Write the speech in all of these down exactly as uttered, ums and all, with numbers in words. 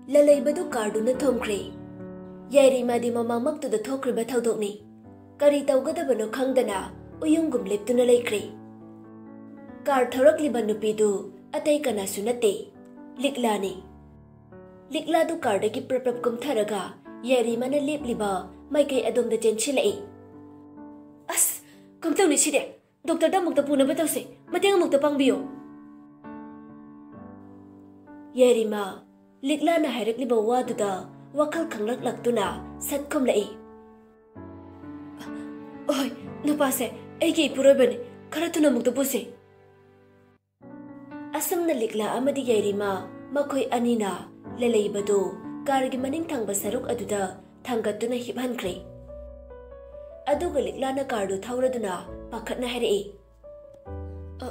ꯂꯂꯩꯕꯗꯨ ꯀꯥꯔꯗꯨꯅ ꯊꯣꯝꯈ꯭ꯔꯦ꯫ ꯌꯥꯏꯔꯤꯃꯥꯗꯤ ꯃꯃꯥꯡꯃꯛꯇꯨꯗ ꯊꯣꯛꯈ꯭ꯔꯤꯕ ꯊꯧꯗꯣꯛꯅꯤ꯫ ꯀꯔꯤ ꯇꯧꯒꯗꯕꯅꯣ ꯈꯪꯗꯅ ꯎꯌꯨꯡꯒꯨꯝ ꯂꯦꯞꯇꯨꯅ ꯂꯩꯈ꯭ꯔꯦ꯫ ꯀꯥꯔ ꯊꯧꯔꯛꯂꯤꯕ ꯅꯨꯄꯤꯗꯨ ꯑꯇꯩ ꯀꯅꯥꯁꯨ ꯅꯠꯇꯦ, ꯂꯤꯛꯂꯥꯅꯤ꯫ ꯂꯤꯛꯂꯥꯗꯨ ꯀꯥꯔꯗꯒꯤ ꯄ꯭ꯔꯞ ꯄ꯭ꯔꯞ ꯀꯨꯝꯊꯔꯒ ꯌꯥꯏꯔꯤꯃꯥꯅ ꯂꯦꯞꯂꯤꯕ ꯃꯥꯏꯀꯩ ꯑꯗꯣꯝꯗ ꯆꯦꯟꯁꯤꯜꯂꯛꯏ꯫ "ꯑꯁ, ꯀꯝꯗꯧꯅꯤ ꯁꯤꯗꯤ? ꯗꯣꯛꯇꯔꯗ ꯑꯃꯨꯛꯇ ꯄꯨꯅꯕ ꯇꯧꯁꯦ꯫ ꯃꯇꯦꯡ ꯑꯃꯨꯛꯇ ꯄꯥꯡꯕꯤꯌꯣ꯫" ꯌꯥꯏꯔꯤꯃꯥ ꯂꯤꯛꯂꯥꯅ ꯍꯥꯏꯔꯛꯂꯤꯕ ꯋꯥꯗꯨꯗ ꯋꯥꯈꯜ ꯈꯪꯂꯛꯂꯛꯇꯨꯅ ꯁꯠ ꯈꯨꯝꯂꯛꯏ꯫ "ꯍꯣꯏ, ꯅꯨꯄꯥꯁꯦ ꯑꯩꯒꯤ ꯏꯄꯨꯔꯣꯏꯕꯅꯤ꯫ ꯈꯔ ꯊꯨꯅ ꯑꯃꯨꯛꯇ ꯄꯨꯁꯤ꯫" ꯑꯁꯨꯝꯅ ꯂꯤꯛꯂꯥ ꯑꯃꯗꯤ ꯌꯥꯏꯔꯤꯃꯥ ꯃꯈꯣꯏ ꯑꯅꯤꯅ ꯂꯂꯩꯕꯗꯨ ꯀꯥꯔꯒꯤ ꯃꯅꯤꯡ ꯊꯪꯕ ꯁꯔꯨꯛ ꯑꯗꯨꯗ ꯊꯥꯡꯒꯠꯇꯨꯅ ꯍꯤꯞꯍꯟꯈ꯭ꯔꯦ꯫ ꯑꯗꯨꯒ ꯂꯤꯛꯂꯥꯅ ꯀꯥꯔꯗꯨ ꯊꯧꯔꯗꯨꯅ ꯄꯥꯈꯠꯅ ꯍꯥꯏꯔꯛꯏ, "ꯑ,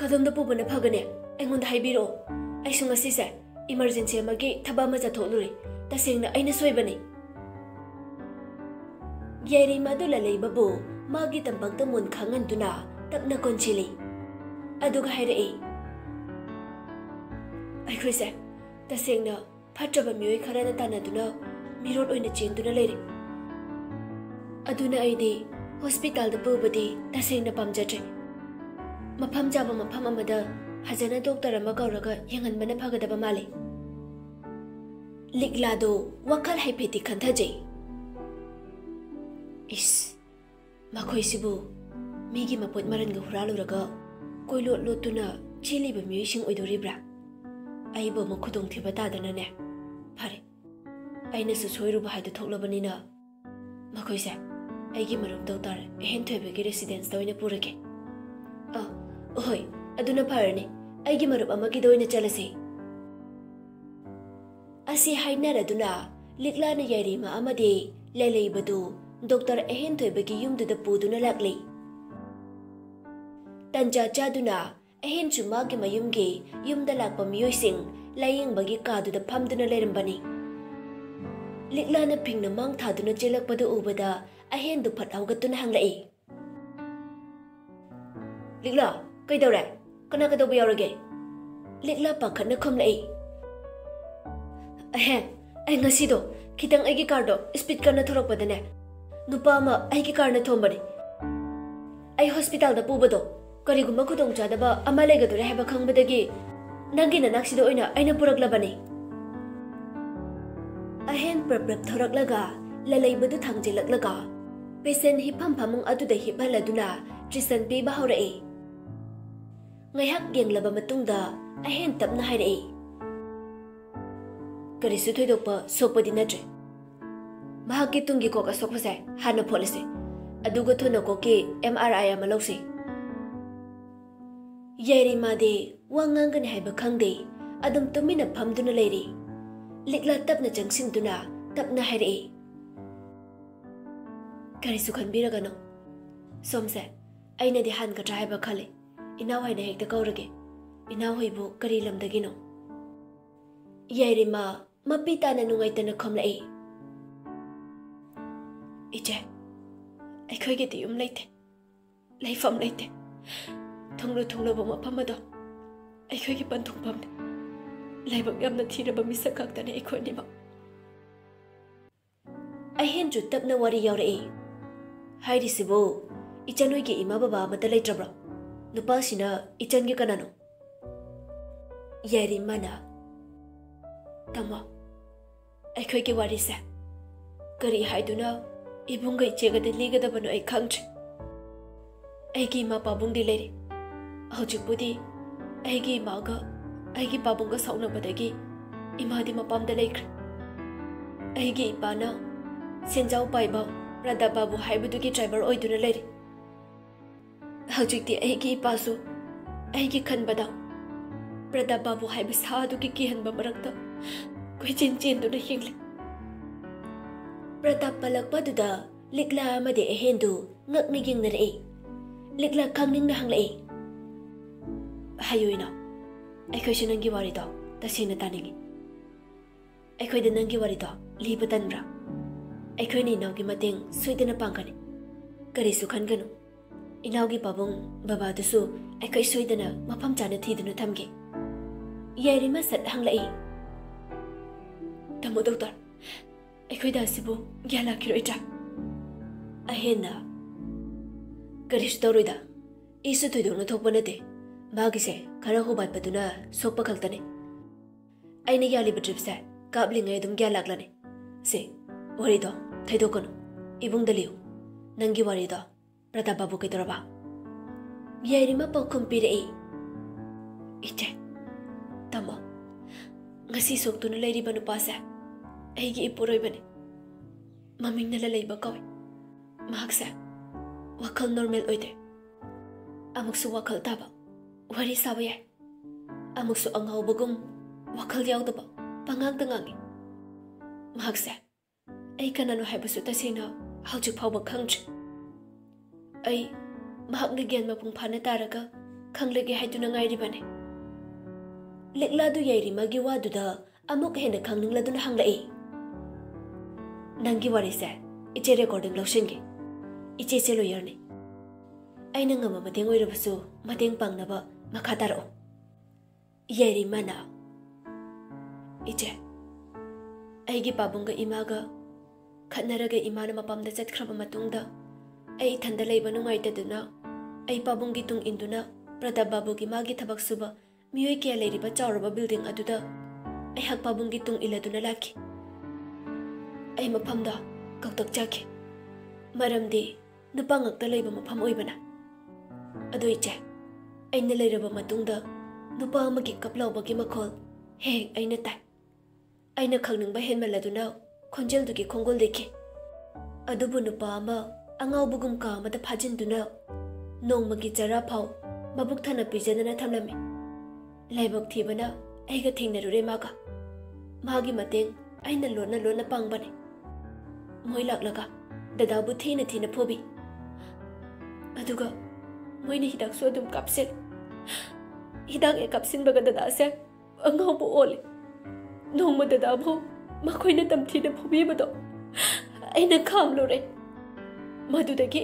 ꯀꯗꯣꯝꯗ ꯄꯨꯕꯅ ꯐꯒꯅꯤ? ꯑꯩꯉꯣꯟꯗ ꯍꯥꯏꯕꯤꯔꯛꯑꯣ꯫ ꯑꯩꯁꯨ ꯉꯁꯤꯁꯦ ꯏꯃꯔꯖꯦꯟꯁꯤ ꯑꯃꯒꯤ ꯊꯕꯛ ꯑꯃ ꯆꯠꯊꯣꯛꯂꯨꯔꯦ꯫ ꯇꯁꯦꯡꯅ ꯑꯩꯅ ꯁꯣꯏꯕꯅꯤ꯫" ꯌꯥꯏꯔꯤꯃꯥꯗꯨ ꯂꯂꯩꯕꯕꯨ ꯃꯥꯒꯤ ꯇꯝꯄꯥꯛꯇ ꯃꯨꯟ ꯈꯥꯡꯍꯟꯗꯨꯅ ꯇꯞꯅ ꯀꯣꯟꯁꯤꯜꯂꯤ꯫ ꯑꯗꯨꯒ ꯍꯥꯏꯔꯛꯏ, "ꯑꯩꯈꯣꯏꯁꯦ ꯇꯁꯦꯡꯅ ꯐꯠꯇ꯭ꯔꯕ ꯃꯤꯑꯣꯏ ꯈꯔꯅ ꯇꯥꯟꯅꯗꯨꯅ ꯃꯤꯔꯣꯠ ꯑꯣꯏꯅ ꯆꯦꯟꯗꯨꯅ ꯂꯩꯔꯦ꯫ ꯑꯗꯨꯅ ꯑꯩꯗꯤ ꯍꯣꯁꯄꯤꯇꯥꯜꯗ ꯄꯨꯕꯗꯤ ꯇꯁꯦꯡꯅ ꯄꯥꯝꯖꯗ꯭ꯔꯦ꯫ ꯃꯐꯝ ꯆꯥꯕ ꯃꯐꯝ ꯑꯃꯗ ꯐꯖꯅ ꯗꯣꯛꯇꯔ ꯑꯃ ꯀꯧꯔꯒ ꯌꯦꯡꯍꯟꯕꯅ ꯐꯒꯗꯕ ꯃꯥꯜꯂꯤ꯫" ꯂꯤꯛꯂꯥꯗꯣ ꯋꯥꯈꯜ ꯍꯥꯏꯐꯦꯠꯇꯤ ꯈꯟꯊꯖꯩ꯫ "ꯏꯁ, ꯃꯈꯣꯏꯁꯤꯕꯨ ꯃꯤꯒꯤ ꯃꯄꯣꯠ ꯃꯔꯟꯒ ꯍꯨꯔꯥꯜꯂꯨꯔꯒ ꯀꯣꯏꯂꯣꯠ ꯂꯣꯠꯇꯨꯅ ꯆꯦꯜꯂꯤꯕ ꯃꯤꯑꯣꯏꯁꯤꯡ ꯑꯣꯏꯗꯣꯔꯤꯕ꯭ꯔꯥ? ꯑꯩꯕꯨ ꯑꯃꯨꯛ ꯈꯨꯗꯣꯡꯊꯤꯕ ꯇꯥꯗꯅꯅꯦ꯫ ꯐꯔꯦ, ꯑꯩꯅꯁꯨ ꯁꯣꯏꯔꯨꯕ ꯍꯥꯏꯗꯨ ꯊꯣꯛꯂꯕꯅꯤꯅ ꯃꯈꯣꯏꯁꯦ ꯑꯩꯒꯤ ꯃꯔꯨꯞ ꯗꯣꯛꯇꯔ ꯑꯍꯦꯟ ꯊꯣꯏꯕꯒꯤ ꯔꯦꯁꯤꯗꯦꯟꯁꯇ ꯑꯣꯏꯅ ꯄꯨꯔꯒꯦ꯫ ꯑ, ꯍꯣꯏ, ꯑꯗꯨꯅ ꯐꯔꯅꯤ꯫ ꯑꯩꯒꯤ ꯃꯔꯨꯞ ꯑꯃꯒꯤꯗ ꯑꯣꯏꯅ ꯆꯠꯂꯁꯤ꯫" ꯑꯁꯤ ꯍꯥꯏꯅꯔꯗꯨꯅ ꯂꯤꯛꯂꯥꯅ ꯌꯥꯏꯔꯤꯃ ꯑꯃꯗꯤ ꯂꯂꯩꯕꯗꯨ ꯗꯣꯛꯇꯔ ꯑꯍꯦꯟ ꯊꯣꯏꯕꯒꯤ ꯌꯨꯝꯗꯨꯗ ꯄꯨꯗꯨꯅ ꯂꯥꯛꯂꯤ꯫ ꯇꯟꯖꯥ ꯆꯥꯗꯨꯅ ꯑꯍꯦꯟꯁꯨ ꯃꯥꯒꯤ ꯃꯌꯨꯝꯒꯤ ꯌꯨꯝꯗ ꯂꯥꯛꯄ ꯃꯤꯑꯣꯏꯁꯤꯡ ꯂꯥꯌꯦꯡꯕꯒꯤ ꯀꯥꯗꯨꯗ ꯐꯝꯗꯨꯅ ꯂꯩꯔꯝꯕꯅꯤ꯫ ꯂꯤꯛꯂꯥꯅ ꯐꯤꯡꯅ ꯃꯥꯡ ꯊꯥꯗꯨꯅ ꯆꯦꯜꯂꯛꯄꯗꯨ ꯎꯕꯗ ꯑꯍꯦꯟꯗꯨ ꯐꯠ ꯍꯧꯒꯠꯇꯨꯅ ꯍꯪꯂꯛꯏ꯫ "ꯂꯤꯛꯂꯥ, ꯀꯩꯗꯧꯔꯦ? ꯀꯅꯥ ꯀꯩꯗꯧꯕ ꯌꯥꯎꯔꯒꯦ?" ꯂꯤꯛꯂꯥ ꯄꯥꯈꯠꯅ ꯈꯨꯝꯂꯛꯏ꯫ ꯑꯍꯦ, ꯑꯩ ꯉꯁꯤꯗꯣ ꯈꯤꯇꯪ ꯑꯩꯒꯤ ꯀꯥꯔꯗꯣ ꯁ꯭ꯄꯤꯗ ꯀꯟꯅ ꯊꯧꯔꯛꯄꯗꯅꯦ, ꯅꯨꯄꯥ ꯑꯃ ꯑꯩꯒꯤ ꯀꯥꯔꯅ ꯊꯣꯝꯕꯅꯦ꯫ ꯑꯩ ꯍꯣꯁꯄꯤꯇꯥꯜꯗ ꯄꯨꯕꯗꯣ ꯀꯔꯤꯒꯨꯝꯕ ꯈꯨꯗꯣꯡꯆꯥꯗꯕ ꯑꯃ ꯂꯩꯒꯗꯧꯔꯦ ꯍꯥꯏꯕ ꯈꯪꯕꯗꯒꯤ ꯅꯪꯒꯤ ꯅꯅꯥꯛꯁꯤꯗ ꯑꯣꯏꯅ ꯑꯩꯅ ꯄꯨꯔꯛꯂꯕꯅꯤ꯫ ꯑꯍꯦꯟ ꯄ꯭ꯔꯞ ꯄ꯭ꯔꯞ ꯊꯧꯔꯛꯂꯒ ꯂꯂꯩꯕꯗꯨ ꯊꯥꯡꯖꯤꯜꯂꯛꯂꯒ ꯄꯦꯁꯦꯟ ꯍꯤꯞꯐꯝ ꯐꯃꯨꯡ ꯑꯗꯨꯗ ꯍꯤꯞꯍꯜꯂꯗꯨꯅ ꯇ꯭ꯔꯤꯁꯟ ꯄꯤꯕ ꯍꯧꯔꯛꯏ꯫ ꯉꯥꯏꯍꯥꯛ ꯌꯦꯡꯂꯕ ꯃꯇꯨꯡꯗ ꯑꯍꯦꯟ ꯇꯞꯅ ꯍꯥꯏꯔꯛꯏ, "ꯀꯔꯤꯁꯨ ꯊꯣꯏꯗꯣꯛꯄ ꯁꯣꯛꯄꯗꯤ ꯅꯠꯇ꯭ꯔꯦ꯫ ꯃꯍꯥꯛꯀꯤ ꯇꯨꯡꯒꯤ ꯀꯣꯛ ꯑꯁꯣꯛꯄꯁꯦ ꯍꯥꯟꯅ ꯐꯣꯠꯂꯁꯤ, ꯑꯗꯨꯒ ꯊꯨꯅ ꯀꯣꯛꯀꯤ ꯑꯦꯝ ꯑꯥꯔ ꯑꯥꯏ ꯑꯃ ꯂꯧꯁꯤ꯫" ꯌꯥꯏꯔꯤꯃꯥꯗꯤ ꯋꯥ ꯉꯥꯡꯒꯅꯤ ꯍꯥꯏꯕ ꯈꯪꯗꯦ, ꯑꯗꯨꯝ ꯇꯨꯃꯤꯟꯅ ꯐꯝꯗꯨꯅ ꯂꯩꯔꯤ꯫ ꯂꯤꯛꯂꯥ ꯇꯞꯅ ꯆꯪꯁꯤꯟꯗꯨꯅ ꯇꯞꯅ ꯍꯥꯏꯔꯛꯏ, "ꯀꯔꯤꯁꯨ ꯈꯟꯕꯤꯔꯒꯅꯨ꯫ ꯁꯣꯝꯁꯦ ꯑꯩꯅꯗꯤ ꯍꯥꯟꯒꯗ꯭ꯔꯥ ꯍꯥꯏꯕ ꯈꯜꯂꯤ꯫ ꯏꯅꯥꯎ ꯍꯥꯏꯅ ꯍꯦꯛꯇ ꯀꯧꯔꯒꯦ꯫ ꯏꯅꯥꯎ ꯍꯣꯏꯕꯨ ꯀꯔꯤ ꯂꯝꯗꯒꯤꯅꯣ?" ꯌꯥꯏꯔꯤꯃꯥ ꯃꯄꯤ ꯇꯥꯅ ꯅꯨꯡꯉꯥꯏꯇꯅ ꯈꯨꯝꯂꯛꯏ, "ꯏꯆꯦ, ꯑꯩꯈꯣꯏꯒꯤꯗꯤ ꯌꯨꯝ ꯂꯩꯇꯦ, ꯂꯩꯐꯝ ꯂꯩꯇꯦ꯫ ꯊꯨꯡꯂꯨ ꯊꯨꯡꯂꯕ ꯃꯐꯝ ꯑꯗꯣ ꯑꯩꯈꯣꯏꯒꯤ ꯄꯟꯊꯨꯡꯐꯝꯅꯤ꯫ ꯂꯥꯏꯕꯛ ꯌꯥꯝꯅ ꯊꯤꯔꯕ ꯃꯤꯁꯛ ꯉꯥꯛꯇꯅꯤ ꯑꯩꯈꯣꯏꯅꯤꯃꯛ꯫" ꯑꯍꯦꯟꯁꯨ ꯇꯞꯅ ꯋꯥꯔꯤ ꯌꯥꯎꯔꯛꯏ, "ꯍꯥꯏꯔꯤꯁꯤꯕꯨ, ꯏꯆꯟ ꯍꯣꯏꯒꯤ ꯏꯃꯥ ꯕꯕꯥ ꯑꯃꯠꯇ ꯂꯩꯇ꯭ꯔꯕ꯭ꯔꯣ? ꯅꯨꯄꯥꯁꯤꯅ ꯏꯆꯟꯒꯤ ꯀꯅꯥꯅꯣ?" ꯌꯥꯏꯔꯤꯃꯥꯅ, "ꯇꯥꯃꯣ, ꯑꯩꯈꯣꯏꯒꯤ ꯋꯥꯔꯤꯁꯦ ꯀꯔꯤ ꯍꯥꯏꯗꯨꯅ ꯏꯕꯨꯡꯒ ꯏꯆꯦꯒꯗꯤ ꯂꯤꯒꯗꯕꯅꯣ ꯑꯩ ꯈꯪꯗ꯭ꯔꯦ꯫ ꯑꯩꯒꯤ ꯏꯃꯥ ꯄꯥꯕꯨꯡꯗꯤ ꯂꯩꯔꯤ꯫ ꯍꯧꯖꯤꯛꯄꯨꯗꯤ ꯑꯩꯒꯤ ꯏꯃꯥꯒ ꯑꯩꯒꯤ ꯄꯥꯕꯨꯡꯒ ꯁꯥꯎꯅꯕꯗꯒꯤ ꯏꯃꯥꯗꯤ ꯃꯄꯥꯝꯗ ꯂꯩꯈ꯭ꯔꯦ꯫ ꯑꯩꯒꯤ ꯏꯄꯥꯅ ꯁꯦꯟꯖꯥꯎ ꯄꯥꯏꯕ ꯄ꯭ꯔꯗꯥꯞ ꯕꯥꯕꯨ ꯍꯥꯏꯕꯗꯨꯒꯤ ꯗ꯭ꯔꯥꯏꯚꯔ ꯑꯣꯏꯗꯨꯅ ꯂꯩꯔꯤ꯫ ꯍꯧꯖꯤꯛꯇꯤ ꯑꯩꯒꯤ ꯏꯄꯥꯁꯨ ꯑꯩꯒꯤ ꯈꯟꯕꯗ ꯄ꯭ꯔꯗꯥꯞ ꯕꯥꯕꯨ ꯍꯥꯏꯕ ꯁꯥ ꯑꯗꯨꯒꯤ ꯀꯤꯍꯟꯕ ꯃꯔꯛꯇ ꯀꯣꯏꯆꯦꯟ ꯆꯦꯟꯗꯨꯅ ꯍꯤꯡꯂꯤ꯫" ꯄ꯭ꯔꯗꯥꯞ ꯄꯜꯂꯛꯄꯗꯨꯗ ꯂꯤꯛꯂꯥ ꯑꯃꯗꯤ ꯑꯍꯦꯟꯗꯨ ꯉꯛꯅ ꯌꯦꯡꯅꯔꯛꯏ꯫ ꯂꯤꯛꯂꯥ ꯈꯪꯅꯤꯡꯅ ꯍꯪꯂꯛꯏ, "ꯍꯥꯏꯌꯨ ꯏꯅꯥꯎ, ꯑꯩꯈꯣꯏꯁꯨ ꯅꯪꯒꯤ ꯋꯥꯔꯤꯗꯣ ꯇꯁꯦꯡꯅ ꯇꯥꯅꯤꯡꯏ꯫ ꯑꯩꯈꯣꯏꯗ ꯅꯪꯒꯤ ꯋꯥꯔꯤꯗꯣ ꯂꯤꯕ ꯇꯟꯕ꯭ꯔꯥ? ꯑꯩꯈꯣꯏꯅ ꯏꯅꯥꯎꯒꯤ ꯃꯇꯦꯡ ꯁꯣꯏꯗꯅ ꯄꯥꯡꯒꯅꯤ꯫ ꯀꯔꯤꯁꯨ ꯈꯟꯒꯅꯨ꯫ ꯏꯅꯥꯎꯒꯤ ꯄꯥꯕꯨꯡ ꯕꯕꯥꯗꯨꯁꯨ ꯑꯩꯈꯣꯏ ꯁꯣꯏꯗꯅ ꯃꯐꯝ ꯆꯥꯅ ꯊꯤꯗꯨꯅ ꯊꯝꯒꯦ꯫" ꯌꯥꯏꯔꯤꯃ ꯁꯠ ꯍꯪꯂꯛꯏ, ꯃꯣ ꯗꯣꯛꯇꯔ, ꯑꯩꯈꯣꯏ ꯗꯥꯁꯤꯕꯨ ꯒ꯭ꯌꯥꯟ ꯂꯥꯛꯈꯤꯔꯣꯏꯗ꯭ꯔꯥ? ꯑꯍꯦꯟꯅ ꯀꯔꯤꯁꯨ ꯇꯧꯔꯣꯏꯗ꯫ ꯏꯁꯨ ꯊꯣꯏꯗꯣꯛꯅ ꯊꯣꯛꯄ ꯅꯠꯇꯦ꯫ ꯃꯥꯒꯤꯁꯦ ꯈꯔ ꯍꯣꯕꯥꯠꯄꯗꯨꯅ ꯁꯣꯛꯄ ꯈꯛꯇꯅꯤ꯫ ꯑꯩꯅ ꯌꯥꯜꯂꯤꯕ ꯗ꯭ꯔꯤꯞꯁꯦ ꯀꯥꯞꯂꯤꯉꯩ ꯑꯗꯨꯝ ꯒ꯭ꯌꯥꯟ ꯂꯥꯛꯂꯅꯤ꯫ ꯁꯦ, ꯋꯥꯔꯤꯗꯣ ꯊꯩꯗꯣꯛꯀꯅꯨ꯫ ꯏꯕꯨꯡꯗ ꯂꯤꯌꯨ꯫ ꯅꯪꯒꯤ ꯋꯥꯔꯤꯗꯣ꯫ ꯄ꯭ꯔꯇꯥꯞ ꯕꯥꯕꯨ ꯀꯩꯗꯧꯔꯕ? ꯌꯥꯏꯔꯤꯃ ꯄꯥꯎꯈꯨꯝ ꯄꯤꯔꯛꯏ꯫ ꯏꯆꯦ, ꯇꯥꯃꯣ, ꯉꯁꯤ ꯁꯣꯛꯇꯨꯅ ꯂꯩꯔꯤꯕ ꯅꯨꯄꯥꯁꯦ ꯑꯩꯒꯤ ꯏꯄꯨꯔꯣꯏꯕꯅꯤ꯫ ꯃꯃꯤꯡꯅ ꯂꯂꯩꯕ ꯀꯧꯏ꯫ ꯃꯍꯥꯛꯁꯦ ꯋꯥꯈꯜ ꯅꯣꯔꯃꯦꯜ ꯑꯣꯏꯗꯦ꯫ ꯑꯃꯨꯛꯁꯨ ꯋꯥꯈꯜ ꯇꯥꯕ, ꯋꯥꯔꯤ ꯁꯥꯕ ꯌꯥꯏ꯫ ꯑꯃꯨꯛꯁꯨ ꯑꯉꯥꯎꯕꯒꯨꯝ ꯋꯥꯈꯜ ꯌꯥꯎꯗꯕ ꯄꯉꯥꯡꯗ ꯉꯥꯡꯏ꯫ ꯃꯍꯥꯛꯁꯦ ꯑꯩ ꯀꯅꯥꯅꯣ ꯍꯥꯏꯕꯁꯨ ꯇꯁꯦꯡꯅ ꯍꯧꯖꯤꯛ ꯐꯥꯎꯕ ꯈꯪꯗ꯭ꯔꯤ꯫ ꯑꯩ ꯃꯍꯥꯛꯅ ꯒ꯭ꯌꯥꯟ ꯃꯄꯨꯡ ꯐꯥꯅ ꯇꯥꯔꯒ ꯈꯪꯂꯒꯦ ꯍꯥꯏꯗꯨꯅ ꯉꯥꯏꯔꯤꯕꯅꯤ꯫ ꯂꯤꯛꯂꯥꯗꯨ ꯌꯥꯏꯔꯤꯃꯒꯤ ꯋꯥꯗꯨꯗ ꯑꯃꯨꯛ ꯍꯦꯟꯅ ꯈꯪꯅꯤꯡꯂꯗꯨꯅ ꯍꯪꯂꯛꯏ꯫ ꯅꯪꯒꯤ ꯋꯥꯔꯤꯁꯦ ꯏꯆꯦ ꯔꯦꯀꯣꯔꯗꯤꯡ ꯂꯧꯁꯤꯟꯒꯦ꯫ ꯏꯆꯦꯁꯦ ꯂꯣꯌꯔꯅꯤ꯫ ꯑꯩꯅ ꯉꯝꯕ ꯃꯇꯦꯡ ꯑꯣꯏꯔꯕꯁꯨ ꯃꯇꯦꯡ ꯄꯥꯡꯅꯕ ꯃꯈꯥ ꯇꯥꯔꯛꯑꯣ꯫ ꯌꯥꯏꯔꯤꯃꯅ, ꯏꯆꯦ, ꯑꯩꯒꯤ ꯄꯥꯕꯨꯡꯒ ꯏꯃꯥꯒ ꯈꯠꯅꯔꯒ ꯏꯃꯥꯅ ꯃꯄꯥꯝꯗ ꯆꯠꯈ꯭ꯔꯕ ꯃꯇꯨꯡꯗ ꯑꯩ ꯏꯊꯟꯗ ꯂꯩꯕ ꯅꯨꯡꯉꯥꯏꯇꯗꯨꯅ ꯑꯩ ꯄꯥꯕꯨꯡꯒꯤ ꯇꯨꯡ ꯏꯟꯗꯨꯅ ꯄ꯭ꯔꯇꯥꯞ ꯕꯥꯕꯨꯒꯤ ꯃꯥꯒꯤ ꯊꯕꯛ ꯁꯨꯕ ꯃꯤꯑꯣꯏ ꯀꯌꯥ ꯂꯩꯔꯤꯕ ꯆꯥꯎꯔꯕ ꯕꯤꯜꯗꯤꯡ ꯑꯗꯨꯗ ꯑꯩꯍꯥꯛ ꯄꯥꯕꯨꯡꯒꯤ ꯇꯨꯡ ꯏꯜꯂꯗꯨꯅ ꯂꯥꯛꯈꯤ꯫ ꯑꯩ ꯃꯐꯝꯗ ꯀꯧꯇꯛ ꯆꯥꯈꯤ, ꯃꯔꯝꯗꯤ ꯅꯨꯄꯥ ꯉꯥꯛꯇ ꯂꯩꯕ ꯃꯐꯝ ꯑꯣꯏꯕꯅ꯫ ꯑꯗꯨ ꯏꯆꯦ, ꯑꯩꯅ ꯂꯩꯔꯕ ꯃꯇꯨꯡꯗ ꯅꯨꯄꯥ ꯑꯃꯒꯤ ꯀꯞ ꯂꯥꯎꯕꯒꯤ ꯃꯈꯣꯜ ꯍꯦꯛ ꯍꯦꯛ ꯑꯩꯅ ꯇꯥꯏ꯫ ꯑꯩꯅ ꯈꯪꯅꯤꯡꯕ ꯍꯦꯟꯃꯜꯂꯗꯨꯅ ꯈꯣꯟꯖꯦꯜꯗꯨꯒꯤ ꯈꯣꯡꯒꯨꯜ ꯂꯤꯛꯈꯤ꯫ ꯑꯗꯨꯕꯨ ꯅꯨꯄꯥ ꯑꯃ ꯑꯉꯥꯎꯕꯒꯨꯝ ꯀꯥ ꯑꯃꯗ ꯐꯥꯖꯤꯟꯗꯨꯅ ꯅꯣꯡꯃꯒꯤ ꯆꯔꯥ ꯐꯥꯎ ꯃꯕꯨꯛ ꯊꯟꯅ ꯄꯤꯖꯗꯅ ꯊꯝꯂꯝꯃꯤ꯫ ꯂꯥꯏꯕꯛ ꯊꯤꯕꯅ ꯑꯩꯒ ꯊꯦꯡꯅꯔꯨꯔꯦ ꯃꯥꯒ꯫ ꯃꯥꯒꯤ ꯃꯇꯦꯡ ꯑꯩꯅ ꯂꯣꯟꯅ ꯂꯣꯟꯅ ꯄꯥꯡꯕꯅꯤ꯫ ꯃꯣꯏ ꯂꯥꯛꯂꯒ ꯗꯗꯥꯕꯨ ꯊꯤꯅ ꯊꯤꯅ ꯐꯨꯕꯤ꯫ ꯑꯗꯨꯒ ꯃꯣꯏꯅ ꯍꯤꯗꯥꯛꯁꯨ ꯑꯗꯨꯝ ꯀꯥꯞꯁꯤꯜꯂꯤ꯫ ꯍꯤꯗꯥꯛ ꯍꯦꯛ ꯀꯥꯞꯁꯤꯟꯕꯒ ꯗꯗꯥꯁꯦ ꯑꯉꯥꯎꯕ ꯑꯣꯜꯂꯤ꯫ ꯅꯣꯡꯃ ꯗꯗꯥꯕꯨ ꯃꯈꯣꯏꯅ ꯇꯝꯊꯤꯅ ꯐꯨꯕꯤꯕꯗꯣ ꯑꯩꯅ ꯈꯥꯝꯂꯨꯔꯦ꯫ ꯃꯗꯨꯗꯒꯤ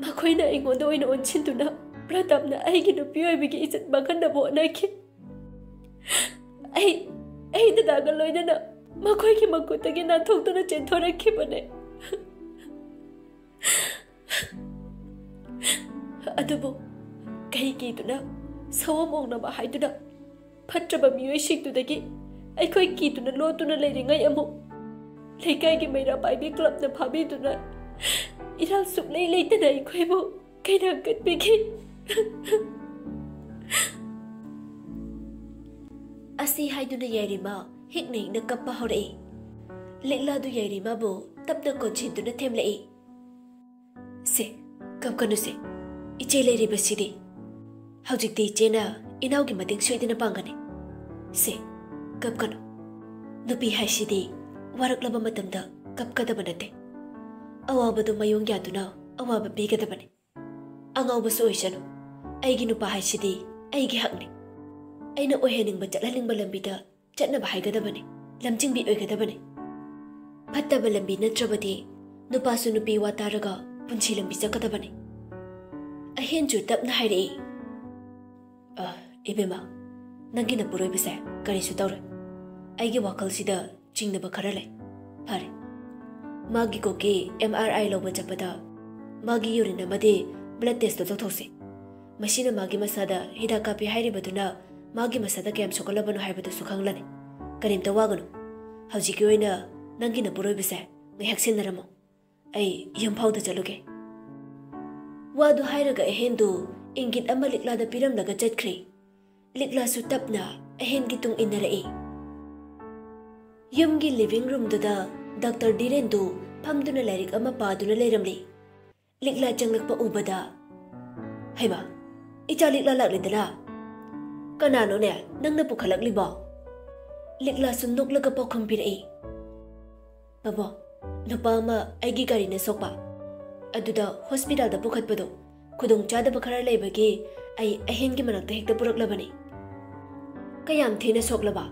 ꯃꯈꯣꯏꯅ ꯑꯩꯉꯣꯟꯗ ꯑꯣꯏꯅ ꯑꯣꯟꯁꯤꯟꯗꯨꯅ ꯄ꯭ꯔꯇꯥꯞꯅ ꯑꯩꯒꯤ ꯅꯨꯄꯤ ꯑꯣꯏꯕꯒꯤ ꯏꯖꯠ ꯃꯥꯡꯍꯟꯅꯕ ꯍꯣꯠꯅꯈꯤ꯫ ꯑꯩ, ꯑꯩ ꯗꯗꯥꯒ ꯂꯣꯏꯅꯅ ꯃꯈꯣꯏꯒꯤ ꯃꯈꯨꯠꯇꯒꯤ ꯅꯥꯟꯊꯣꯛꯇꯨꯅ ꯆꯦꯟꯊꯣꯔꯛꯈꯤꯕꯅꯦ꯫ ꯑꯗꯨꯕꯨ ꯀꯩ ꯀꯤꯗꯨꯅ, ꯁꯑꯣꯝ ꯑꯣꯡꯅꯕ ꯍꯥꯏꯗꯨꯅ ꯐꯠꯇ꯭ꯔꯕ ꯃꯤꯑꯣꯏꯁꯤꯡꯗꯨꯗꯒꯤ ꯑꯩꯈꯣꯏ ꯀꯤꯗꯨꯅ ꯂꯣꯠꯇꯨꯅ ꯂꯩꯔꯤꯉꯩ ꯑꯃꯨꯛ ꯂꯩꯀꯥꯏꯒꯤ ꯃꯩꯔꯥ ꯄꯥꯏꯕꯤ ꯀ꯭ꯂꯕꯅ ꯐꯥꯕꯤꯗꯨꯅ ꯏꯔꯥꯜ ꯁꯨꯛꯂꯩ ꯂꯩꯇꯅ ꯑꯩꯈꯣꯏꯕꯨ ꯀꯩꯅꯥ ꯀꯠꯄꯤꯈꯤ꯫ ꯑꯁꯤ ꯍꯥꯏꯗꯨꯅ ꯌꯥꯏꯔꯤꯃ ꯍꯤꯛꯅ ꯍꯤꯛꯅ ꯀꯞꯄ ꯍꯧꯔꯛꯏ꯫ ꯂꯤꯛꯂꯥꯗꯨ ꯌꯥꯏꯔꯤꯃꯕꯨ ꯇꯞꯅ ꯀꯣꯟꯁꯤꯟꯗꯨꯅ ꯊꯦꯝꯂꯛꯏ꯫ "ꯁꯦ, ꯀꯞꯀꯅꯨꯁꯦ꯫ ꯏꯆꯦ ꯂꯩꯔꯤꯕꯁꯤꯗꯤ꯫ ꯍꯧꯖꯤꯛꯇꯤ ꯏꯆꯦꯅ ꯏꯅꯥꯎꯒꯤ ꯃꯇꯦꯡ ꯁꯣꯏꯗꯅ ꯄꯥꯡꯒꯅꯤ꯫ ꯁꯦ, ꯀꯞꯀꯅꯨ꯫ ꯅꯨꯄꯤ ꯍꯥꯏꯁꯤꯗꯤ ꯋꯥꯔꯛꯂꯕ ꯃꯇꯝꯗ ꯀꯞꯀꯗꯕ ꯅꯠꯇꯦ꯫ ꯑꯋꯥꯕꯗꯨ ꯃꯥꯌꯣꯡ ꯌꯥꯗꯨꯅ ꯑꯋꯥꯕ ꯄꯤꯒꯗꯕꯅꯤ꯫ ꯑꯉꯥꯎꯕꯁꯨ ꯑꯣꯏꯁꯅꯨ꯫ ꯑꯩꯒꯤ ꯅꯨꯄꯥ ꯍꯥꯏꯁꯤꯗꯤ ꯑꯩꯒꯤ ꯍꯛꯅꯤ꯫ ꯑꯩꯅ ꯑꯣꯏꯍꯟꯅꯤꯡꯕ, ꯆꯠꯍꯟꯅꯤꯡꯕ ꯂꯝꯕꯤꯗ ꯆꯠꯅꯕ ꯍꯥꯏꯒꯗꯕꯅꯤ, ꯂꯝꯖꯤꯡꯕꯤ ꯑꯣꯏꯒꯗꯕꯅꯤ꯫ ꯐꯠꯇꯕ ꯂꯝꯕꯤ ꯅꯠꯇ꯭ꯔꯕꯗꯤ ꯅꯨꯄꯥꯁꯨ ꯅꯨꯄꯤ ꯋꯥ ꯇꯥꯔꯒ ꯄꯨꯟꯁꯤ ꯂꯝꯕꯤ ꯆꯠꯀꯗꯕꯅꯤ꯫" ꯑꯍꯦꯟꯁꯨ ꯇꯞꯅ ꯍꯥꯏꯔꯛꯏ꯫ "ꯑ, ꯏꯕꯦꯝꯃ, ꯅꯪꯒꯤ ꯅꯄꯨꯔꯣꯏꯕꯁꯦ ꯀꯔꯤꯁꯨ ꯇꯧꯔꯣꯏ꯫ ꯑꯩꯒꯤ ꯋꯥꯈꯜꯁꯤꯗ ꯆꯤꯡꯅꯕ ꯈꯔ ꯂꯩ꯫ ꯐꯔꯦ, ꯃꯥꯒꯤ ꯀꯣꯛꯀꯤ M R I ꯂꯧꯕ ꯆꯠꯄꯗ ꯃꯥꯒꯤ urine ꯑꯃꯗꯤ blood test ꯇꯧꯊꯣꯛꯁꯤ꯫ ꯃꯁꯤꯅ ꯃꯥꯒꯤ ꯃꯁꯥꯗ ꯍꯤꯗꯥꯛ ꯀꯥꯞꯄꯤ ꯍꯥꯏꯔꯤꯕꯗꯨꯅ ꯃꯥꯒꯤ ꯃꯁꯥꯗ ꯀꯌꯥꯝ ꯁꯣꯛꯍꯜꯂꯕꯅꯣ ꯍꯥꯏꯕꯗꯨꯁꯨ ꯈꯪꯂꯅꯤ꯫ ꯀꯔꯤꯝꯇ ꯋꯥꯒꯅꯨ꯫ ꯍꯧꯖꯤꯛꯀꯤ ꯑꯣꯏꯅ ꯅꯪꯒꯤ ꯅꯄꯨꯔꯣꯏꯕꯁꯦ ꯉꯥꯏꯍꯥꯛ ꯁꯦꯟꯅꯔꯝꯃꯣ꯫ ꯑꯩ ꯌꯨꯝ ꯐꯥꯎꯗ ꯆꯠꯂꯨꯒꯦ꯫" ꯋꯥꯗꯨ ꯍꯥꯏꯔꯒ ꯑꯍꯦꯟꯗꯨ ꯏꯪꯒꯤꯠ ꯑꯃ ꯂꯤꯛꯂꯥꯗ ꯄꯤꯔꯝꯂꯒ ꯆꯠꯈ꯭ꯔꯦ꯫ ꯂꯤꯛꯂꯥꯁꯨ ꯇꯞꯅ ꯑꯍꯦꯟꯒꯤ ꯇꯨꯡ ꯏꯟꯅꯔꯛꯏ꯫ ꯌꯨꯝꯒꯤ living roomꯗꯨꯗ ꯗꯥꯛꯇꯔ ꯙꯤꯔꯦꯟꯗꯨ ꯐꯝꯗꯨꯅ ꯂꯥꯏꯔꯤꯛ ꯑꯃ ꯄꯥꯗꯨꯅ ꯂꯩꯔꯝꯂꯤ꯫ ꯂꯤꯛꯂꯥ ꯆꯪꯂꯛꯄ ꯎꯕꯗ, "ꯍꯩꯃꯥ, ꯏꯆꯥ ꯂꯤꯛꯂꯥ ꯂꯥꯛꯂꯦꯗꯅ꯫ ꯀꯅꯥꯅꯣꯅꯦ ꯅꯪꯅ ꯄꯨꯈꯠꯂꯛꯂꯤꯕꯣ?" ꯂꯤꯛꯂꯥꯁꯨ ꯅꯣꯛꯂꯒ ꯄꯥꯎꯈꯨꯝ ꯄꯤꯔꯛꯏ꯫ "ꯕꯕꯣ, ꯅꯨꯄꯥ ꯑꯃ ꯑꯩꯒꯤ ꯒꯥꯔꯤꯅ ꯁꯣꯛꯄ, ꯑꯗꯨꯗ ꯍꯣꯁꯄꯤꯇꯥꯜꯗ ꯄꯨꯈꯠꯄꯗꯣ ꯈꯨꯗꯣꯡ ꯆꯥꯗꯕ ꯈꯔ ꯂꯩꯕꯒꯤ ꯑꯩ ꯑꯍꯦꯟꯒꯤ ꯃꯅꯥꯛꯇ ꯍꯦꯛꯇ ꯄꯨꯔꯛꯂꯕꯅꯤ꯫" "ꯀꯌꯥꯝ ꯊꯤꯅ ꯁꯣꯛꯂꯕ?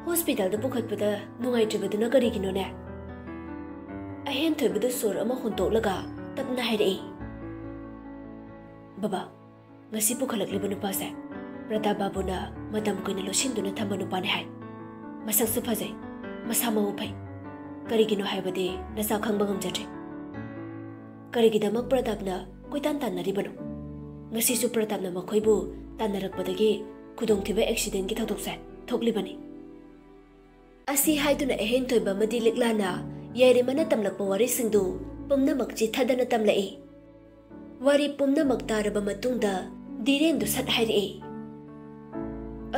ꯍꯣꯁꯄꯤꯇꯥꯜꯗ ꯄꯨꯈꯠꯄꯗ ꯅꯨꯡꯉꯥꯏꯇ꯭ꯔꯤꯕꯗꯨꯅ ꯀꯔꯤꯒꯤꯅꯣꯅꯦ?" ꯑꯍꯦꯟ ꯊꯣꯏꯕꯗꯨ ꯁꯣꯔ ꯑꯃ ꯍꯣꯟꯇꯣꯛꯂꯒ ꯇꯞꯅ ꯍꯥꯏꯔꯛꯏ꯫ "ꯕꯕꯥ, ꯉꯁꯤ ꯄꯨꯈꯠꯂꯛꯂꯤꯕ ꯅꯨꯄꯥꯁꯦ ꯄ꯭ꯔꯇꯥꯞ ꯕꯥꯕꯨꯅ ꯃꯇꯝ ꯀꯨꯏꯅ ꯂꯣꯠꯁꯤꯟꯗꯨꯅ ꯊꯝꯕ ꯅꯨꯄꯥꯅꯤ ꯍꯥꯏ꯫ ꯃꯁꯛꯁꯨ ꯐꯖꯩ, ꯃꯁꯥ ꯃꯎ ꯐꯩ꯫ ꯀꯔꯤꯒꯤꯅꯣ ꯍꯥꯏꯕꯗꯤ ꯅꯆꯥ ꯈꯪꯕ ꯉꯝꯖꯗ꯭ꯔꯦ꯫ ꯀꯔꯤꯒꯤꯗꯃꯛ ꯄ꯭ꯔꯇꯥꯞꯅ ꯀꯣꯏꯇꯥꯟ ꯇꯥꯟꯅꯔꯤꯕꯅꯣ? ꯉꯁꯤꯁꯨ ꯄ꯭ꯔꯇꯥꯞꯅ ꯃꯈꯣꯏꯕꯨ ꯇꯥꯟꯅꯔꯛꯄꯗꯒꯤ ꯈꯨꯗꯣꯡꯊꯤꯕ ꯑꯦꯛꯁꯤꯗꯦꯟꯒꯤ ꯊꯧꯗꯣꯛꯁꯦ ꯊꯣꯛꯂꯤꯕꯅꯤ꯫ ꯑꯁꯤ ꯍꯥꯏꯗꯨꯅ ꯑꯍꯦꯟꯊꯣꯏꯕ ꯑꯃꯗꯤ ꯂꯤꯛꯂꯥꯅ ꯌꯥꯏꯔꯤꯃꯅ ꯇꯝꯂꯛꯄ ꯋꯥꯔꯤꯁꯤꯡꯗꯨ ꯄꯨꯝꯅꯃꯛ ꯆꯤꯊꯗꯅ ꯇꯝꯂꯛꯏ꯫ ꯋꯥꯔꯤ ꯄꯨꯝꯅꯃꯛ ꯇꯥꯔꯕ ꯃꯇꯨꯡꯗ ꯙꯤꯔꯦꯟꯗꯨ ꯁꯠ ꯍꯥꯏꯔꯛꯏ,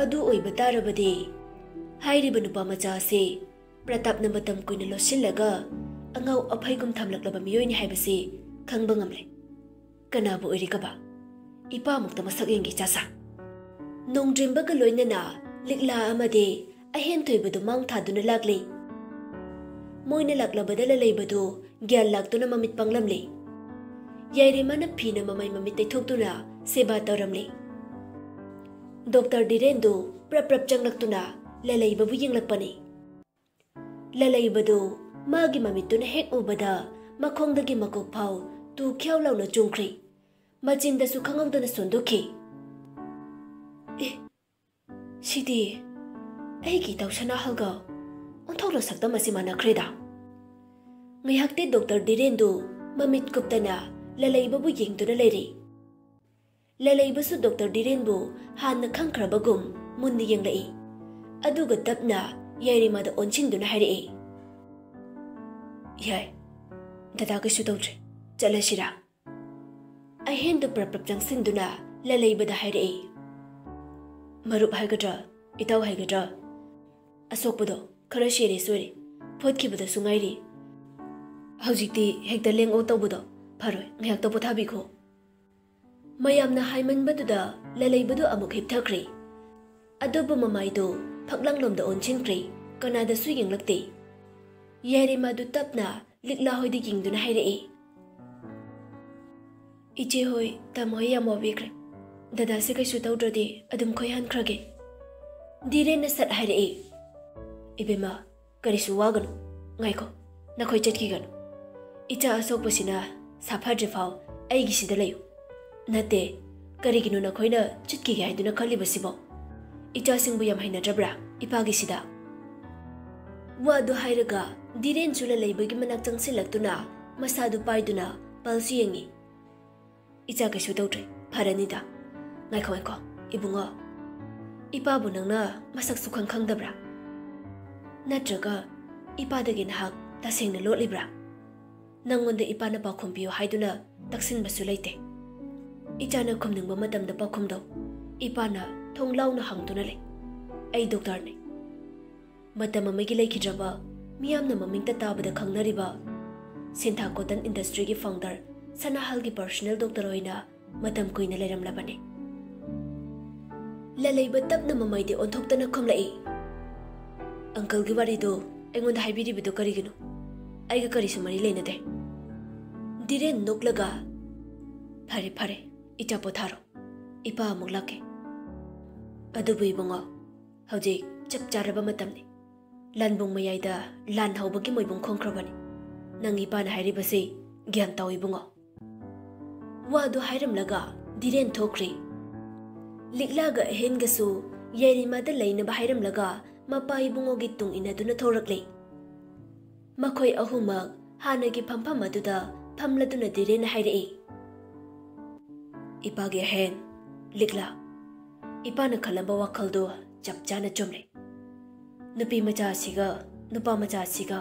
"ꯑꯗꯨ ꯑꯣꯏꯕ ꯇꯥꯔꯕꯗꯤ ꯍꯥꯏꯔꯤꯕ ꯅꯨꯄꯥ ꯃꯆꯥ ꯑꯁꯤ ꯄ꯭ꯔꯇꯥꯞꯅ ꯃꯇꯝ ꯀꯨꯏꯅ ꯂꯣꯠꯁꯤꯜꯂꯒ ꯑꯉꯥꯎ ꯑꯐꯩꯒꯨꯝ ꯊꯝꯂꯛꯂꯕ ꯃꯤꯑꯣꯏꯅꯤ ꯍꯥꯏꯕꯁꯤ ꯈꯪꯕ ꯉꯝꯂꯦ꯫ ꯀꯅꯥꯕꯨ ꯑꯣꯏꯔꯤꯒꯕ? ꯏꯄꯥꯃꯛꯇ ꯃꯁꯛ ꯌꯦꯡꯒꯦ ꯏꯆꯥꯁꯥ꯫" ꯅꯣꯡꯗ꯭ꯔꯤꯝꯕꯒ ꯂꯣꯏꯅꯅ ꯂꯤꯛꯂꯥ ꯑꯃꯗꯤ ꯑꯍꯦꯟꯊꯣꯏꯕꯗꯨ ꯃꯥꯡ ꯊꯥꯗꯨꯅ ꯂꯥꯛꯂꯤ꯫ ꯃꯣꯏꯅ ꯂꯥꯛꯂꯕꯗ ꯂꯂꯩꯕꯗꯨ ꯒ꯭ꯌꯥꯟ ꯂꯥꯛꯇꯨꯅ ꯃꯃꯤꯠ ꯄꯥꯡꯂꯝꯂꯤ꯫ ꯌꯥꯏꯔꯤꯃꯅ ꯐꯤꯅ ꯃꯃꯩ ꯃꯃꯤꯠ ꯇꯩꯊꯣꯛꯇꯨꯅ ꯁꯦꯕꯥ ꯇꯧꯔꯝꯂꯤ꯫ ꯗꯣꯛꯇꯔ ꯙꯤꯔꯦꯟꯗꯨ ꯄ꯭ꯔꯞ ꯄ꯭ꯔꯞ ꯆꯪꯂꯛꯇꯨꯅ ꯂꯂꯩꯕꯕꯨ ꯌꯦꯡꯂꯛꯄꯅꯤ꯫ ꯂꯂꯩꯕꯗꯨ ꯃꯥꯒꯤ ꯃꯃꯤꯠꯇꯨꯅ ꯍꯦꯛ ꯎꯕꯗ ꯃꯈꯣꯡꯗꯒꯤ ꯃꯀꯣꯛ ꯐꯥꯎ ꯇꯨ ꯈ꯭ꯌꯥꯎ ꯂꯥꯎꯅ ꯆꯣꯡꯈ꯭ꯔꯤ꯫ ꯃꯆꯤꯟꯗꯁꯨ ꯈꯪꯍꯧꯗꯅ ꯁꯣꯟꯗꯣꯛꯈꯤ꯫ "ꯑꯦ, ꯁꯤꯗꯤ ꯑꯩꯒꯤ ꯏꯇꯥꯎ ꯁꯅꯥꯍꯜꯒ ꯑꯣꯟꯊꯣꯛꯂ ꯁꯛꯇꯝ ꯑꯁꯤ ꯃꯥꯟꯅꯈ꯭ꯔꯦꯗ꯫" ꯉꯥꯏꯍꯥꯛꯇꯤ ꯗꯣꯛꯇꯔ ꯙꯤꯔꯦꯟꯗꯨ ꯃꯃꯤꯠ ꯀꯨꯞꯇꯅ ꯂꯂꯩꯕꯕꯨ ꯌꯦꯡꯗꯨꯅ ꯂꯩꯔꯤ꯫ ꯂꯂꯩꯕꯁꯨ ꯗꯣꯛꯇꯔ ꯙꯤꯔꯦꯟꯕꯨ ꯍꯥꯟꯅ ꯈꯪꯈ꯭ꯔꯕꯒꯨꯝ ꯃꯨꯟꯅ ꯌꯦꯡꯂꯛꯏ꯫ ꯑꯗꯨꯒ ꯇꯞꯅ ꯌꯥꯏꯔꯤꯃꯥꯗ ꯑꯣꯟꯁꯤꯟꯗꯨꯅ ꯍꯥꯏꯔꯛꯏ, "ꯌꯥꯏ, ꯗꯗꯥ ꯀꯩꯁꯨ ꯇꯧꯗ꯭ꯔꯦ, ꯆꯠꯂꯁꯤꯔꯥ?" ꯑꯍꯦꯟꯗꯨ ꯄ꯭ꯔꯞ ꯄ꯭ꯔꯞ ꯆꯪꯁꯤꯟꯗꯨꯅ ꯂꯂꯩꯕꯗ ꯍꯥꯏꯔꯛꯏ, "ꯃꯔꯨꯞ ꯍꯥꯏꯒꯗ꯭ꯔꯥ, ꯏꯇꯥꯎ ꯍꯥꯏꯒꯗ꯭ꯔꯥ? ꯑꯁꯣꯛꯄꯗꯣ ꯈꯔ ꯁꯦꯔꯤꯌꯁ ꯑꯣꯏꯔꯦ, ꯐꯣꯠꯈꯤꯕꯗꯁꯨ ꯉꯥꯏꯔꯤ꯫ ꯍꯧꯖꯤꯛꯇꯤ ꯍꯦꯛꯇ ꯂꯦꯡ ꯑꯣꯠ ꯇꯧꯕꯗꯣ ꯐꯔꯣꯏ, ꯉꯥꯏꯍꯥꯛꯇ ꯄꯣꯊꯥꯕꯤꯈꯣ꯫" ꯃꯌꯥꯝꯅ ꯍꯥꯏꯃꯟꯕꯗꯨꯗ ꯂꯂꯩꯕꯗꯨ ꯑꯃꯨꯛ ꯍꯤꯞꯊꯈ꯭ꯔꯦ꯫ ꯑꯗꯨꯕꯨ ꯃꯃꯥꯏꯗꯨ ꯐꯛꯂꯥꯡꯂꯣꯝꯗ ꯑꯣꯟꯁꯤꯟꯈ꯭ꯔꯦ, ꯀꯅꯥꯗꯁꯨ ꯌꯦꯡꯂꯛꯇꯦ꯫ ꯌꯥꯏꯔꯤꯃꯥꯗꯨ ꯇꯞꯅ ꯂꯤꯛꯂꯥ ꯍꯣꯏꯗ ꯌꯦꯡꯗꯨꯅ ꯍꯥꯏꯔꯛꯏ, "ꯏꯆꯦ ꯍꯣꯏ, ꯇꯥꯃꯣ ꯍꯣꯏ ꯌꯥꯝ ꯋꯥꯕꯤꯈ꯭ꯔꯦ꯫ ꯗꯗꯥꯁꯦ ꯀꯩꯁꯨ ꯇꯧꯗ꯭ꯔꯗꯤ ꯑꯗꯨꯝ ꯈꯣꯏꯍꯟꯈ꯭ꯔꯒꯦ꯫" ꯙꯤꯔꯦꯟꯅ ꯁꯠ ꯍꯥꯏꯔꯛꯏ, "ꯏꯕꯦꯝꯃ, ꯀꯔꯤꯁꯨ ꯋꯥꯒꯅꯨ꯫ ꯉꯥꯏꯈꯣ, ꯅꯈꯣꯏ ꯆꯠꯈꯤꯒꯅꯨ꯫ ꯏꯆꯥ ꯑꯁꯣꯛꯄꯁꯤꯅ ꯁꯥꯐꯗ꯭ꯔꯤꯐꯥꯎ ꯑꯩꯒꯤꯁꯤꯗ ꯂꯩꯌꯨ꯫ ꯅꯠꯇꯦ, ꯀꯔꯤꯒꯤꯅꯣ ꯅꯈꯣꯏꯅ ꯆꯠꯈꯤꯒꯦ ꯍꯥꯏꯗꯨꯅ ꯈꯜꯂꯤꯕꯁꯤꯕꯣ? ꯏꯆꯥꯁꯤꯡꯕꯨ ꯌꯥꯝ ꯍꯩꯅꯗ꯭ꯔꯕ꯭ꯔꯥ ꯏꯄꯥꯒꯤꯁꯤꯗ?" ꯋꯥꯗꯨ ꯍꯥꯏꯔꯒ ꯙꯤꯔꯦꯟꯁꯨ ꯂꯂꯩꯕꯒꯤ ꯃꯅꯥꯛ ꯆꯪꯁꯤꯜꯂꯛꯇꯨꯅ ꯃꯁꯥꯗꯨ ꯄꯥꯏꯗꯨꯅ ꯄꯜꯁ ꯌꯦꯡꯉꯤ꯫ "ꯏꯆꯥ, ꯀꯩꯁꯨ ꯇꯧꯗ꯭ꯔꯦ, ꯐꯔꯅꯤꯗ꯫ ꯉꯥꯏꯈꯣ, ꯉꯥꯏꯈꯣ, ꯏꯕꯨꯡꯉꯣ꯫ ꯏꯄꯥꯕꯨ ꯅꯪꯅ ꯃꯁꯛ ꯁꯨꯈꯪ ꯈꯪꯗꯕ꯭ꯔꯥ? ꯅꯠꯇ꯭ꯔꯒ ꯏꯄꯥꯗꯒꯤ ꯅꯍꯥꯛ ꯇꯁꯦꯡꯅ ꯂꯣꯠꯂꯤꯕ꯭ꯔꯥ? ꯅꯪꯉꯣꯟꯗ ꯏꯄꯥꯅ ꯄꯥꯎꯈꯨꯝ ꯄꯤꯌꯨ ꯍꯥꯏꯗꯨꯅ ꯇꯛꯁꯤꯟꯕꯁꯨ ꯂꯩꯇꯦ꯫ ꯏꯆꯥꯅ ꯈꯨꯝꯅꯤꯡꯕ ꯃꯇꯝꯗ ꯄꯥꯎꯈꯨꯝꯗꯧ꯫ ꯏꯄꯥꯅ ꯊꯣꯡ ꯂꯥꯎꯅ ꯍꯥꯡꯗꯨꯅ ꯂꯩ꯫ ꯑꯩ ꯗꯣꯛꯇꯔꯅꯤ꯫ ꯃꯇꯝ ꯑꯃꯒꯤ ꯂꯩꯈꯤꯗ꯭ꯔꯕ, ꯃꯤꯌꯥꯝꯅ ꯃꯃꯤꯡꯇ ꯇꯥꯕꯗ ꯈꯪꯅꯔꯤꯕ ꯁꯤꯟꯊꯥ ꯀꯣꯇꯟ ꯏꯟꯗꯁꯇ꯭ꯔꯤꯒꯤ ꯐꯥꯎꯟꯗꯔ ꯁꯅꯥꯍꯜꯒꯤ ꯄꯔꯁꯣꯅꯦꯜ ꯗꯣꯛꯇꯔ ꯑꯣꯏꯅ ꯃꯇꯝ ꯀꯨꯏꯅ ꯂꯩꯔꯝꯂꯕꯅꯤ꯫ ꯂꯂꯩꯕ ꯇꯞꯅ ꯃꯃꯥꯏꯗꯤ ꯑꯣꯟꯊꯣꯛꯇꯅ ꯈꯨꯝꯂꯛꯏ꯫ "ꯑꯪꯀꯜꯒꯤ ꯋꯥꯔꯤꯗꯨ ꯑꯩꯉꯣꯟꯗ ꯍꯥꯏꯕꯤꯔꯤꯕꯗꯨ ꯀꯔꯤꯒꯤꯅꯣ? ꯑꯩꯒ ꯀꯔꯤꯁꯨ ꯃꯔꯤ ꯂꯩꯅꯗꯦ꯫" ꯙꯤꯔꯦꯟ ꯅꯣꯛꯂꯒ, "ꯐꯔꯦ, ꯐꯔꯦ, ꯏꯆꯥ ꯄꯣꯊꯥꯔꯣ꯫ ꯏꯄꯥ ꯑꯃꯨꯛ ꯂꯥꯛꯀꯦ꯫ ꯑꯗꯨꯕꯨ ꯏꯕꯨꯡꯉꯣ, ꯍꯧꯖꯤꯛ ꯆꯞ ꯆꯥꯔꯕ ꯃꯇꯝꯅꯤ꯫ ꯂꯥꯟꯕꯨꯡ ꯃꯌꯥꯏꯗ ꯂꯥꯟ ꯍꯧꯕꯒꯤ ꯃꯣꯏꯕꯨꯡ ꯈꯣꯡꯈ꯭ꯔꯕꯅꯤ꯫ ꯅꯪ ꯏꯄꯥꯅ ꯍꯥꯏꯔꯤꯕꯁꯤ ꯒ꯭ꯌꯥꯟ ꯇꯧ ꯏꯕꯨꯡꯉꯣ꯫" ꯋꯥꯗꯨ ꯍꯥꯏꯔꯝꯂꯒ ꯙꯤꯔꯦꯟ ꯊꯣꯛꯈ꯭ꯔꯦ꯫ ꯂꯤꯛꯂꯥꯒ ꯑꯍꯦꯟꯒꯁꯨ ꯌꯥꯏꯔꯤꯃꯥꯗ ꯂꯩꯅꯕ ꯍꯥꯏꯔꯝꯂꯒ ꯃꯄꯥ ꯏꯕꯨꯡꯉꯣꯒꯤ ꯇꯨꯡ ꯏꯟꯅꯗꯨꯅ ꯊꯣꯔꯛꯂꯦ꯫ ꯃꯈꯣꯏ ꯑꯍꯨꯝꯃꯛ ꯍꯥꯟꯅꯒꯤ ꯐꯝꯐꯝ ꯑꯗꯨꯗ ꯐꯝꯂꯗꯨꯅ ꯙꯤꯔꯦꯟꯅ ꯍꯥꯏꯔꯛꯏ, "ꯏꯄꯥꯒꯤ ꯑꯍꯦꯟ, ꯂꯤꯛꯂꯥ, ꯏꯄꯥꯅ ꯈꯜꯂꯝꯕ ꯋꯥꯈꯜꯗꯨ ꯆꯞ ꯆꯥꯅ ꯆꯨꯝꯂꯦ꯫ ꯅꯨꯄꯤ ꯃꯆꯥ ꯑꯁꯤꯒ ꯅꯨꯄꯥ ꯃꯆꯥ ꯑꯁꯤꯒ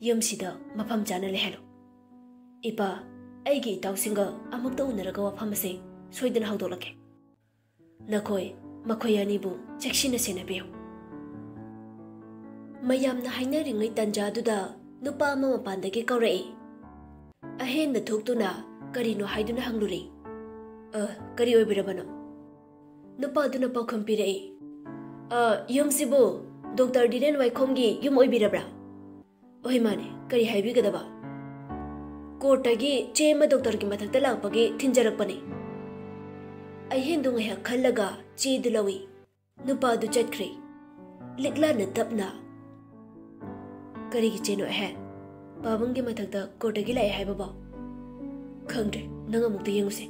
ꯌꯨꯝꯁꯤꯗ ꯃꯐꯝ ꯆꯥꯅ ꯂꯩꯍꯜꯂꯨ꯫ ꯏꯄꯥ, ꯑꯩꯒꯤ ꯏꯇꯥꯎꯁꯤꯡꯒ ꯑꯃꯨꯛꯇ ꯎꯅꯔꯒ ꯋꯥꯐꯝ ꯑꯁꯤ ꯁꯣꯏꯗꯅ ꯍꯧꯗꯣꯛꯂꯛꯀꯦ꯫ ꯅꯈꯣꯏ ꯃꯈꯣꯏ ꯑꯅꯤꯕꯨ ꯆꯦꯛꯁꯤꯟꯅ ꯁꯦꯟꯅꯕꯤꯌꯨ꯫" ꯃꯌꯥꯝꯅ ꯍꯥꯏꯅꯔꯤꯉꯩ ꯇꯟꯖꯥꯗꯨꯗ ꯅꯨꯄꯥ ꯑꯃ ꯃꯄꯥꯟꯗꯒꯤ ꯀꯧꯔꯛꯏ꯫ ꯑꯍꯦꯟꯅ ꯊꯣꯛꯇꯨꯅ ꯀꯔꯤꯅꯣ ꯍꯥꯏꯗꯨꯅ ꯍꯪꯂꯨꯔꯦ꯫ "ꯑ, ꯀꯔꯤ ꯑꯣꯏꯕꯤꯔꯕꯅꯣ?" ꯅꯨꯄꯥꯗꯨꯅ ꯄꯥꯎꯈꯨꯝ ꯄꯤꯔꯛꯏ, "ꯑ, ꯌꯨꯝꯁꯤꯕꯨ ꯗꯣꯛꯇꯔ ꯙꯤꯔꯦꯟ ꯋꯥꯏꯈꯣꯝꯒꯤ ꯌꯨꯝ ꯑꯣꯏꯕꯤꯔꯕ꯭ꯔꯥ?" "ꯍꯣꯏ, ꯃꯥꯅꯦ, ꯀꯔꯤ ꯍꯥꯏꯕꯤꯒꯗꯕ?" "ꯀꯣꯔꯠꯇꯒꯤ ꯆꯦ ꯑꯃ ꯗꯣꯛꯇꯔꯒꯤ ꯃꯊꯛꯇ ꯂꯥꯛꯄꯒꯤ ꯊꯤꯟꯖꯔꯛꯄꯅꯤ꯫" ꯑꯍꯦꯟꯗꯨ ꯉꯥꯏꯍꯥꯛ ꯈꯜꯂꯒ ꯆꯦꯗꯨ ꯂꯧꯏ꯫ ꯅꯨꯄꯥꯗꯨ ꯆꯠꯈ꯭ꯔꯦ꯫ ꯂꯤꯛꯂꯥꯅ ꯇꯞꯅ, "ꯀꯔꯤꯒꯤ ꯆꯦꯅꯣ ꯑꯍꯦꯟ? ꯄꯥꯕꯨꯡꯒꯤ ꯃꯊꯛꯇ ꯀꯣꯔꯠꯇꯒꯤ ꯂꯥꯛꯑꯦ ꯍꯥꯏꯕꯕꯣ?" "ꯈꯪꯗ꯭ꯔꯦ, ꯅꯪ ꯑꯃꯨꯛꯇ ꯌꯦꯡꯉꯨꯁꯦ꯫"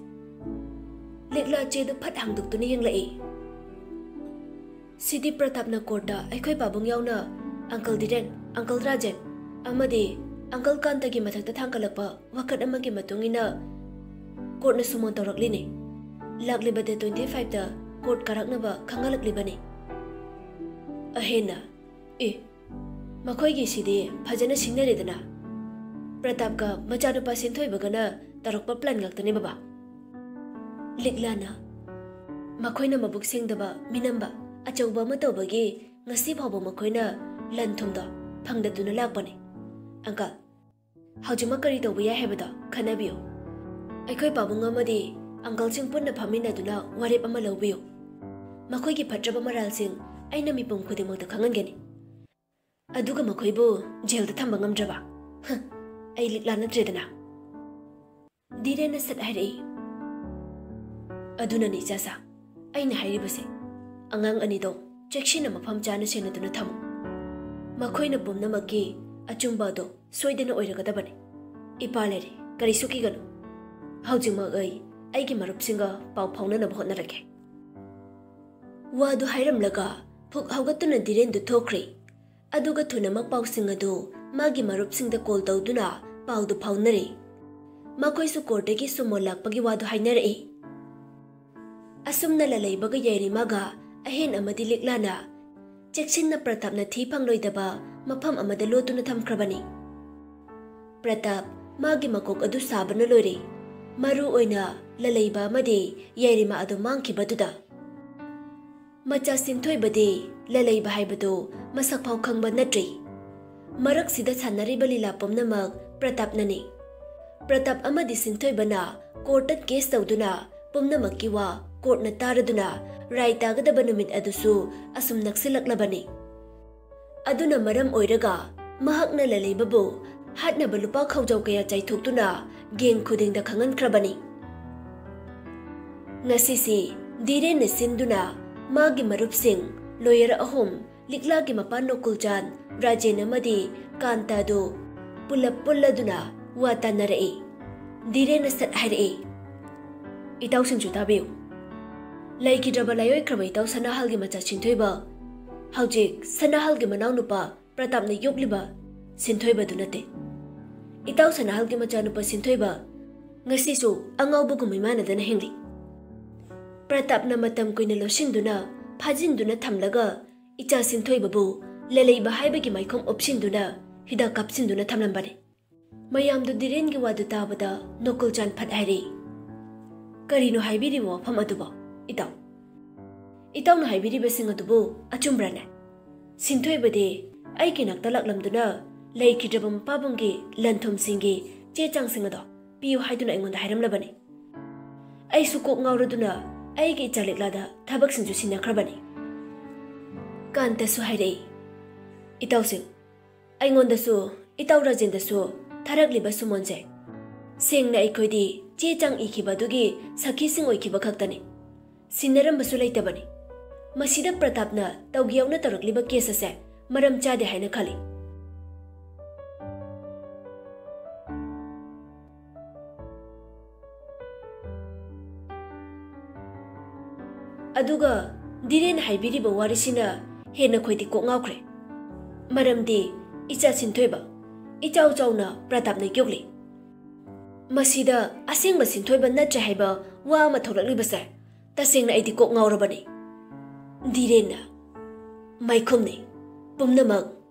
ꯂꯤꯛꯂꯥ ꯆꯦꯗꯨ ꯐꯠ ꯍꯥꯡꯗꯣꯛꯇꯨꯅ ꯌꯦꯡꯂꯛꯏ꯫ "ꯁꯤꯗꯤ ꯄ꯭ꯔꯇꯥꯞꯅ ꯀꯣꯔꯠꯇ ꯑꯩꯈꯣꯏ ꯄꯥꯕꯨꯡ ꯌꯥꯎꯅ ꯑꯪꯀꯜ ꯙꯤꯔꯦꯟ, ꯑꯪꯀꯜ ꯔꯥꯖꯦꯟ ꯑꯃꯗꯤ ꯑꯪꯀꯜ ꯀꯥꯟꯇꯒꯤ ꯃꯊꯛꯇ ꯊꯥꯡꯒꯠꯂꯛꯄ ꯋꯥꯀꯠ ꯑꯃꯒꯤ ꯃꯇꯨꯡ ꯏꯟꯅ ꯀꯣꯔꯠꯅ ꯁꯨꯃꯣꯟ ꯇꯧꯔꯛꯂꯤꯅꯤ꯫ ꯂꯥꯛꯂꯤꯕ ꯗꯦꯠ ꯇ꯭ꯋꯦꯟꯇꯤ ꯐꯥꯏꯚꯇ ꯀꯣꯔꯠ ꯀꯥꯔꯛꯅꯕ ꯈꯪꯍꯜꯂꯛꯂꯤꯕꯅꯤ꯫ ꯑꯍꯦꯟꯅ, ꯑꯦ, ꯃꯈꯣꯏꯒꯤꯁꯤꯗꯤ ꯐꯖꯅ ꯁꯤꯡꯅꯔꯦꯗꯅ꯫ ꯄ꯭ꯔꯇꯥꯞꯀ ꯃꯆꯥꯅꯨꯄꯥ ꯁꯤꯟꯊꯣꯏꯕꯒꯅ ꯇꯧꯔꯛꯄ ꯄ꯭ꯂꯥꯟ ꯉꯥꯛꯇꯅꯦ ꯕꯕꯥ꯫ ꯂꯤꯛꯂꯥꯅ, ꯃꯈꯣꯏꯅ ꯃꯕꯨꯛ ꯁꯦꯡꯗꯕ, ꯃꯤꯅꯝꯕ ꯑꯆꯧꯕ ꯑꯃ ꯇꯧꯕꯒꯤ ꯉꯁꯤ ꯐꯥꯎꯕ ꯃꯈꯣꯏꯅ ꯂꯟ ꯊꯨꯝꯗꯣ ꯐꯪꯗꯗꯨꯅ ꯂꯥꯛꯄꯅꯤ꯫ ꯑꯪꯀꯜ, ꯍꯧꯖꯤꯛꯃꯛ ꯀꯔꯤ ꯇꯧꯕ ꯌꯥꯏ ꯍꯥꯏꯕꯗꯣ ꯈꯟꯅꯕꯤꯌꯨ꯫ ꯑꯩꯈꯣꯏ ꯄꯥꯕꯨꯡ ꯑꯃꯗꯤ ꯑꯪꯀꯜꯁꯤꯡ ꯄꯨꯟꯅ ꯐꯝꯃꯤꯟꯅꯗꯨꯅ ꯋꯥꯔꯦꯞ ꯑꯃ ꯂꯧꯕꯤꯌꯨ꯫ ꯃꯈꯣꯏꯒꯤ ꯐꯠꯇ꯭ꯔꯕ ꯃꯔꯥꯜꯁꯤꯡ ꯑꯩꯅ ꯃꯤꯄꯨꯝ ꯈꯨꯗꯤꯡꯃꯛꯇ ꯈꯪꯍꯟꯒꯅꯤ꯫ ꯑꯗꯨꯒ ꯃꯈꯣꯏꯕꯨ ꯖꯦꯜꯗ ꯊꯝꯕ ꯉꯝꯗ꯭ꯔꯕ? ꯍ, ꯑꯩ ꯂꯤꯛꯂꯥ ꯅꯠꯇ꯭ꯔꯦꯗꯅ꯫ ꯙꯤꯔꯦꯟꯅ ꯁꯠ ꯍꯥꯏꯔꯛꯏ, "ꯑꯗꯨꯅꯅꯤ ꯏꯆꯥꯁꯥ, ꯑꯩꯅ ꯍꯥꯏꯔꯤꯕꯁꯦ, ꯑꯉꯥꯡ ꯑꯅꯤꯗꯣ ꯆꯦꯛꯁꯤꯟꯅ ꯃꯐꯝ ꯆꯥꯅ ꯁꯦꯟꯅꯗꯨꯅ ꯊꯝꯃꯨ꯫ ꯃꯈꯣꯏꯅ ꯄꯨꯝꯅꯃꯛꯀꯤ ꯑꯆꯨꯝꯕ ꯑꯗꯣ ꯁꯣꯏꯗꯅ ꯑꯣꯏꯔꯒꯗꯕꯅꯤ꯫ ꯏꯄꯥ ꯂꯩꯔꯦ, ꯀꯔꯤꯁꯨ ꯀꯤꯒꯅꯨ꯫ ꯍꯧꯖꯤꯛꯃꯛ ꯑꯩ ꯑꯩꯒꯤ ꯃꯔꯨꯞꯁꯤꯡꯒ ꯄꯥꯎ ꯐꯥꯎꯅꯅꯕ ꯍꯣꯠꯅꯔꯒꯦ꯫" ꯋꯥꯗꯨ ꯍꯥꯏꯔꯝꯂꯒ ꯐꯨꯛ ꯍꯧꯒꯠꯇꯨꯅ ꯙꯤꯔꯦꯟꯗꯨ ꯊꯣꯛꯈ꯭ꯔꯦ꯫ ꯑꯗꯨꯒ ꯊꯨꯅꯃꯛ ꯄꯥꯎꯁꯤꯡ ꯑꯗꯨ ꯃꯥꯒꯤ ꯃꯔꯨꯞꯁꯤꯡꯗ ꯀꯣꯜ ꯇꯧꯗꯨꯅ ꯄꯥꯎꯗꯨ ꯐꯥꯎꯅꯔꯦ꯫ ꯃꯈꯣꯏꯁꯨ ꯀꯣꯔꯠꯇꯒꯤ ꯁꯨꯃꯣꯟ ꯂꯥꯛꯄꯒꯤ ꯋꯥꯗꯨ ꯍꯥꯏꯅꯔꯛꯏ꯫ ꯑꯁꯨꯝꯅ ꯂꯂꯩꯕꯒ ꯌꯥꯏꯔꯤꯃꯥꯒ ꯑꯍꯦꯟ ꯑꯃꯗꯤ ꯂꯤꯛꯂꯥꯅ ꯆꯦꯛꯁꯤꯟꯅ ꯄ꯭ꯔꯇꯥꯞꯅ ꯊꯤ ꯐꯪꯂꯣꯏꯗꯕ ꯃꯐꯝ ꯑꯃꯗ ꯂꯣꯠꯇꯨꯅ ꯊꯝꯈ꯭ꯔꯕꯅꯤ꯫ ꯄ꯭ꯔꯇꯥꯞ ꯃꯥꯒꯤ ꯃꯀꯣꯛ ꯑꯗꯨ ꯁꯥꯕꯅ ꯂꯣꯏꯔꯦ, ꯃꯔꯨ ꯑꯣꯏꯅ ꯂꯂꯩꯕ ꯑꯃꯗꯤ ꯌꯥꯏꯔꯤꯃꯥ ꯑꯗꯨ ꯃꯥꯡꯈꯤꯕꯗꯨꯗ꯫ ꯃꯆꯥ ꯁꯤꯟꯊꯣꯏꯕꯗꯤ ꯂꯂꯩꯕ ꯍꯥꯏꯕꯗꯨ ꯃꯁꯛ ꯐꯥꯎ ꯈꯪꯕ ꯅꯠꯇ꯭ꯔꯤ꯫ ꯃꯔꯛꯁꯤꯗ ꯁꯥꯟꯅꯔꯤꯕ ꯂꯤꯂꯥ ꯄꯨꯝꯅꯃꯛ ꯄ꯭ꯔꯇꯥꯞꯅꯅꯤ꯫ ꯄ꯭ꯔꯇꯥꯞ ꯑꯃꯗꯤ ꯁꯤꯟꯊꯣꯏꯕꯅ ꯀꯣꯔꯠꯇ ꯀꯦꯁ ꯇꯧꯗꯨꯅ ꯄꯨꯝꯅꯃꯛꯀꯤ ꯋꯥ ꯀꯣꯔꯠꯅ ꯇꯥꯔꯗꯨꯅ ꯔꯥꯏ ꯇꯥꯒꯗꯕ ꯅꯨꯃꯤꯠ ꯑꯗꯨꯁꯨ ꯑꯁꯨꯝ ꯅꯛꯁꯤꯜꯂꯛꯂꯕꯅꯤ꯫ ꯑꯗꯨꯅ ꯃꯔꯝ ꯑꯣꯏꯔꯒ ꯃꯍꯥꯛꯅ ꯂꯂꯩꯕꯕꯨ ꯍꯥꯠꯅꯕ ꯂꯨꯄꯥ ꯈꯥꯎꯖꯥꯎ ꯀꯌꯥ ꯆꯥꯏꯊꯣꯛꯇꯨꯅ ꯒꯦꯡ ꯈꯨꯗꯤꯡꯗ ꯈꯪꯍꯟꯈ꯭ꯔꯕꯅꯤ꯫ ꯉꯁꯤꯁꯤ ꯙꯤꯔꯦꯟꯅ ꯁꯤꯟꯗꯨꯅ ꯃꯥꯒꯤ ꯃꯔꯨꯞꯁꯤꯡ, ꯂꯣꯌꯔ ꯑꯍꯨꯝ, ꯂꯤꯛꯂꯥꯒꯤ ꯃꯄꯥ ꯅꯣꯀꯨꯜꯆꯥꯟ, ꯔꯥꯖꯦꯟ ꯑꯃꯗꯤ ꯀꯥꯟꯇꯥꯗꯨ ꯄꯨꯂꯞ ꯄꯨꯜꯂꯗꯨꯅ ꯋꯥ ꯇꯥꯟꯅꯔꯛꯏ꯫ ꯙꯤꯔꯦꯟꯅ ꯁꯠ ꯍꯥꯏꯔꯛꯏ, "ꯏꯇꯥꯎꯁꯤꯡꯁꯨ ꯇꯥꯕꯤꯌꯨ꯫ ꯂꯩꯈꯤꯗ꯭ꯔꯕ ꯂꯥꯏꯑꯣꯏꯈ꯭ꯔꯕ ꯏꯇꯥꯎ ꯁꯅꯥꯍꯜꯒꯤ ꯃꯆꯥ ꯁꯤꯟꯊꯣꯏꯕ ꯍꯧꯖꯤꯛ ꯁꯅꯥꯍꯜꯒꯤ ꯃꯅꯥꯎꯅꯨꯄꯥ ꯄ꯭ꯔꯇꯥꯞꯅ ꯌꯣꯛꯂꯤꯕ ꯁꯤꯟꯊꯣꯏꯕꯗꯨ ꯅꯠꯇꯦ꯫ ꯏꯇꯥꯎ ꯁꯅꯥꯍꯜꯒꯤ ꯃꯆꯥꯅꯨꯄꯥ ꯁꯤꯟꯊꯣꯏꯕ ꯉꯁꯤꯁꯨ ꯑꯉꯥꯎꯕꯒꯨꯝ ꯏꯃꯥꯟꯅꯗꯅ ꯍꯤꯡꯂꯤ꯫ ꯄ꯭ꯔꯇꯥꯞꯅ ꯃꯇꯝ ꯀꯨꯏꯅ ꯂꯧꯁꯤꯟꯗꯨꯅ ꯐꯥꯖꯤꯟꯗꯨꯅ ꯊꯝꯂꯒ ꯏꯆꯥ ꯁꯤꯟꯊꯣꯏꯕꯕꯨ ꯂꯂꯩꯕ ꯍꯥꯏꯕꯒꯤ ꯃꯥꯏꯈꯨꯝ ꯎꯞꯁꯤꯟꯗꯨꯅ ꯍꯤꯗꯥꯛ ꯀꯥꯞꯁꯤꯟꯗꯨꯅ ꯊꯝꯂꯝꯕꯅꯤ꯫ ꯃꯌꯥꯝꯗꯨ ꯙꯤꯔꯦꯟꯒꯤ ꯋꯥꯗꯨ ꯇꯥꯕꯗ ꯅꯣꯀꯨꯜꯆꯥꯟ ꯐꯠ ꯍꯥꯏꯔꯛꯏ, "ꯀꯔꯤꯅꯣ ꯍꯥꯏꯕꯤꯔꯤꯕ ꯋꯥꯐꯝ ꯑꯗꯨꯕꯣ, ꯏꯇꯥꯎ? ꯏꯇꯥꯎꯅ ꯍꯥꯏꯕꯤꯔꯤꯕꯁꯤꯡ ꯑꯗꯨꯕꯨ ꯑꯆꯨꯝꯕ꯭ꯔꯥꯅꯦ? ꯁꯤꯟꯊꯣꯏꯕꯗꯤ ꯑꯩꯒꯤ ꯅꯥꯛꯇ ꯂꯥꯛꯂꯝꯗꯨꯅ ꯂꯩꯈꯤꯗ꯭ꯔꯕ ꯃꯄꯥꯕꯨꯡꯒꯤ ꯂꯟ ꯊꯨꯝꯁꯤꯡꯒꯤ ꯆꯦ ꯆꯥꯡꯁꯤꯡ ꯑꯗꯣ ꯄꯤꯌꯨ ꯍꯥꯏꯗꯨꯅ ꯑꯩꯉꯣꯟꯗ ꯍꯥꯏꯔꯝꯂꯕꯅꯤ꯫ ꯑꯩꯁꯨ ꯀꯣꯛ ꯉꯥꯎꯔꯗꯨꯅ ꯑꯩꯒꯤ ꯏꯆꯥ ꯂꯤꯛꯂꯥꯗ ꯊꯕꯛꯁꯤꯡꯁꯨ ꯁꯤꯟꯅꯈ꯭ꯔꯕꯅꯤ꯫" ꯀꯥꯟꯇꯁꯨ ꯍꯥꯏꯔꯛꯏ, "ꯏꯇꯥꯎꯁꯤꯡ, ꯑꯩꯉꯣꯟꯗꯁꯨ, ꯏꯇꯥꯎ ꯔꯥꯖꯦꯟꯗꯁꯨ ꯊꯥꯔꯛꯂꯤꯕ ꯁꯨꯃꯣꯟꯁꯦ ꯁꯦꯡꯅ ꯑꯩꯈꯣꯏꯗꯤ ꯆꯦ ꯆꯥꯡ ꯏꯈꯤꯕ ꯑꯗꯨꯒꯤ ꯁꯈꯤꯁꯤꯡ ꯑꯣꯏꯈꯤꯕ ꯈꯛꯇꯅꯤ꯫ ꯁꯤꯟꯅꯔꯝꯕꯁꯨ ꯂꯩꯇꯕꯅꯤ꯫ ꯃꯁꯤꯗ ꯄ꯭ꯔꯇꯥꯞꯅ ꯇꯧꯒꯦ ꯌꯥꯎꯅ ꯇꯧꯔꯛꯂꯤꯕ ꯀꯦꯁ ꯑꯁꯦ ꯃꯔꯝ ꯆꯥꯗꯦ ꯍꯥꯏꯅ ꯈꯜꯂꯤ꯫" ꯑꯗꯨꯒ ꯙꯤꯔꯦꯟ ꯍꯥꯏꯕꯤꯔꯤꯕ ꯋꯥꯔꯤꯁꯤꯅ ꯍꯦꯟꯅ ꯈꯣꯏꯗꯤ ꯀꯣꯛ ꯉꯥꯎꯈ꯭ꯔꯦ꯫ ꯃꯔꯝꯗꯤ ꯏꯆꯥ ꯁꯤꯟꯊꯣꯏꯕ ꯏꯆꯥꯎ ꯆꯥꯎꯅ ꯄ꯭ꯔꯇꯥꯞꯅ ꯌꯣꯛꯂꯤ꯫ ꯃꯁꯤꯗ ꯑꯁꯦꯡꯕ ꯁꯤꯟꯊꯣꯏꯕ ꯅꯠꯇ꯭ꯔꯦ ꯍꯥꯏꯕ ꯋꯥ ꯑꯃ ꯊꯣꯛꯂꯛꯂꯤꯕꯁꯦ ꯇꯁꯦꯡꯅ ꯑꯩꯗꯤ ꯀꯣꯛ ꯉꯥꯎꯔꯕꯅꯤ꯫ ꯙꯤꯔꯦꯟꯅ ꯃꯥꯏꯈꯨꯝꯅꯤ꯫ ꯄꯨꯝꯅꯃꯛ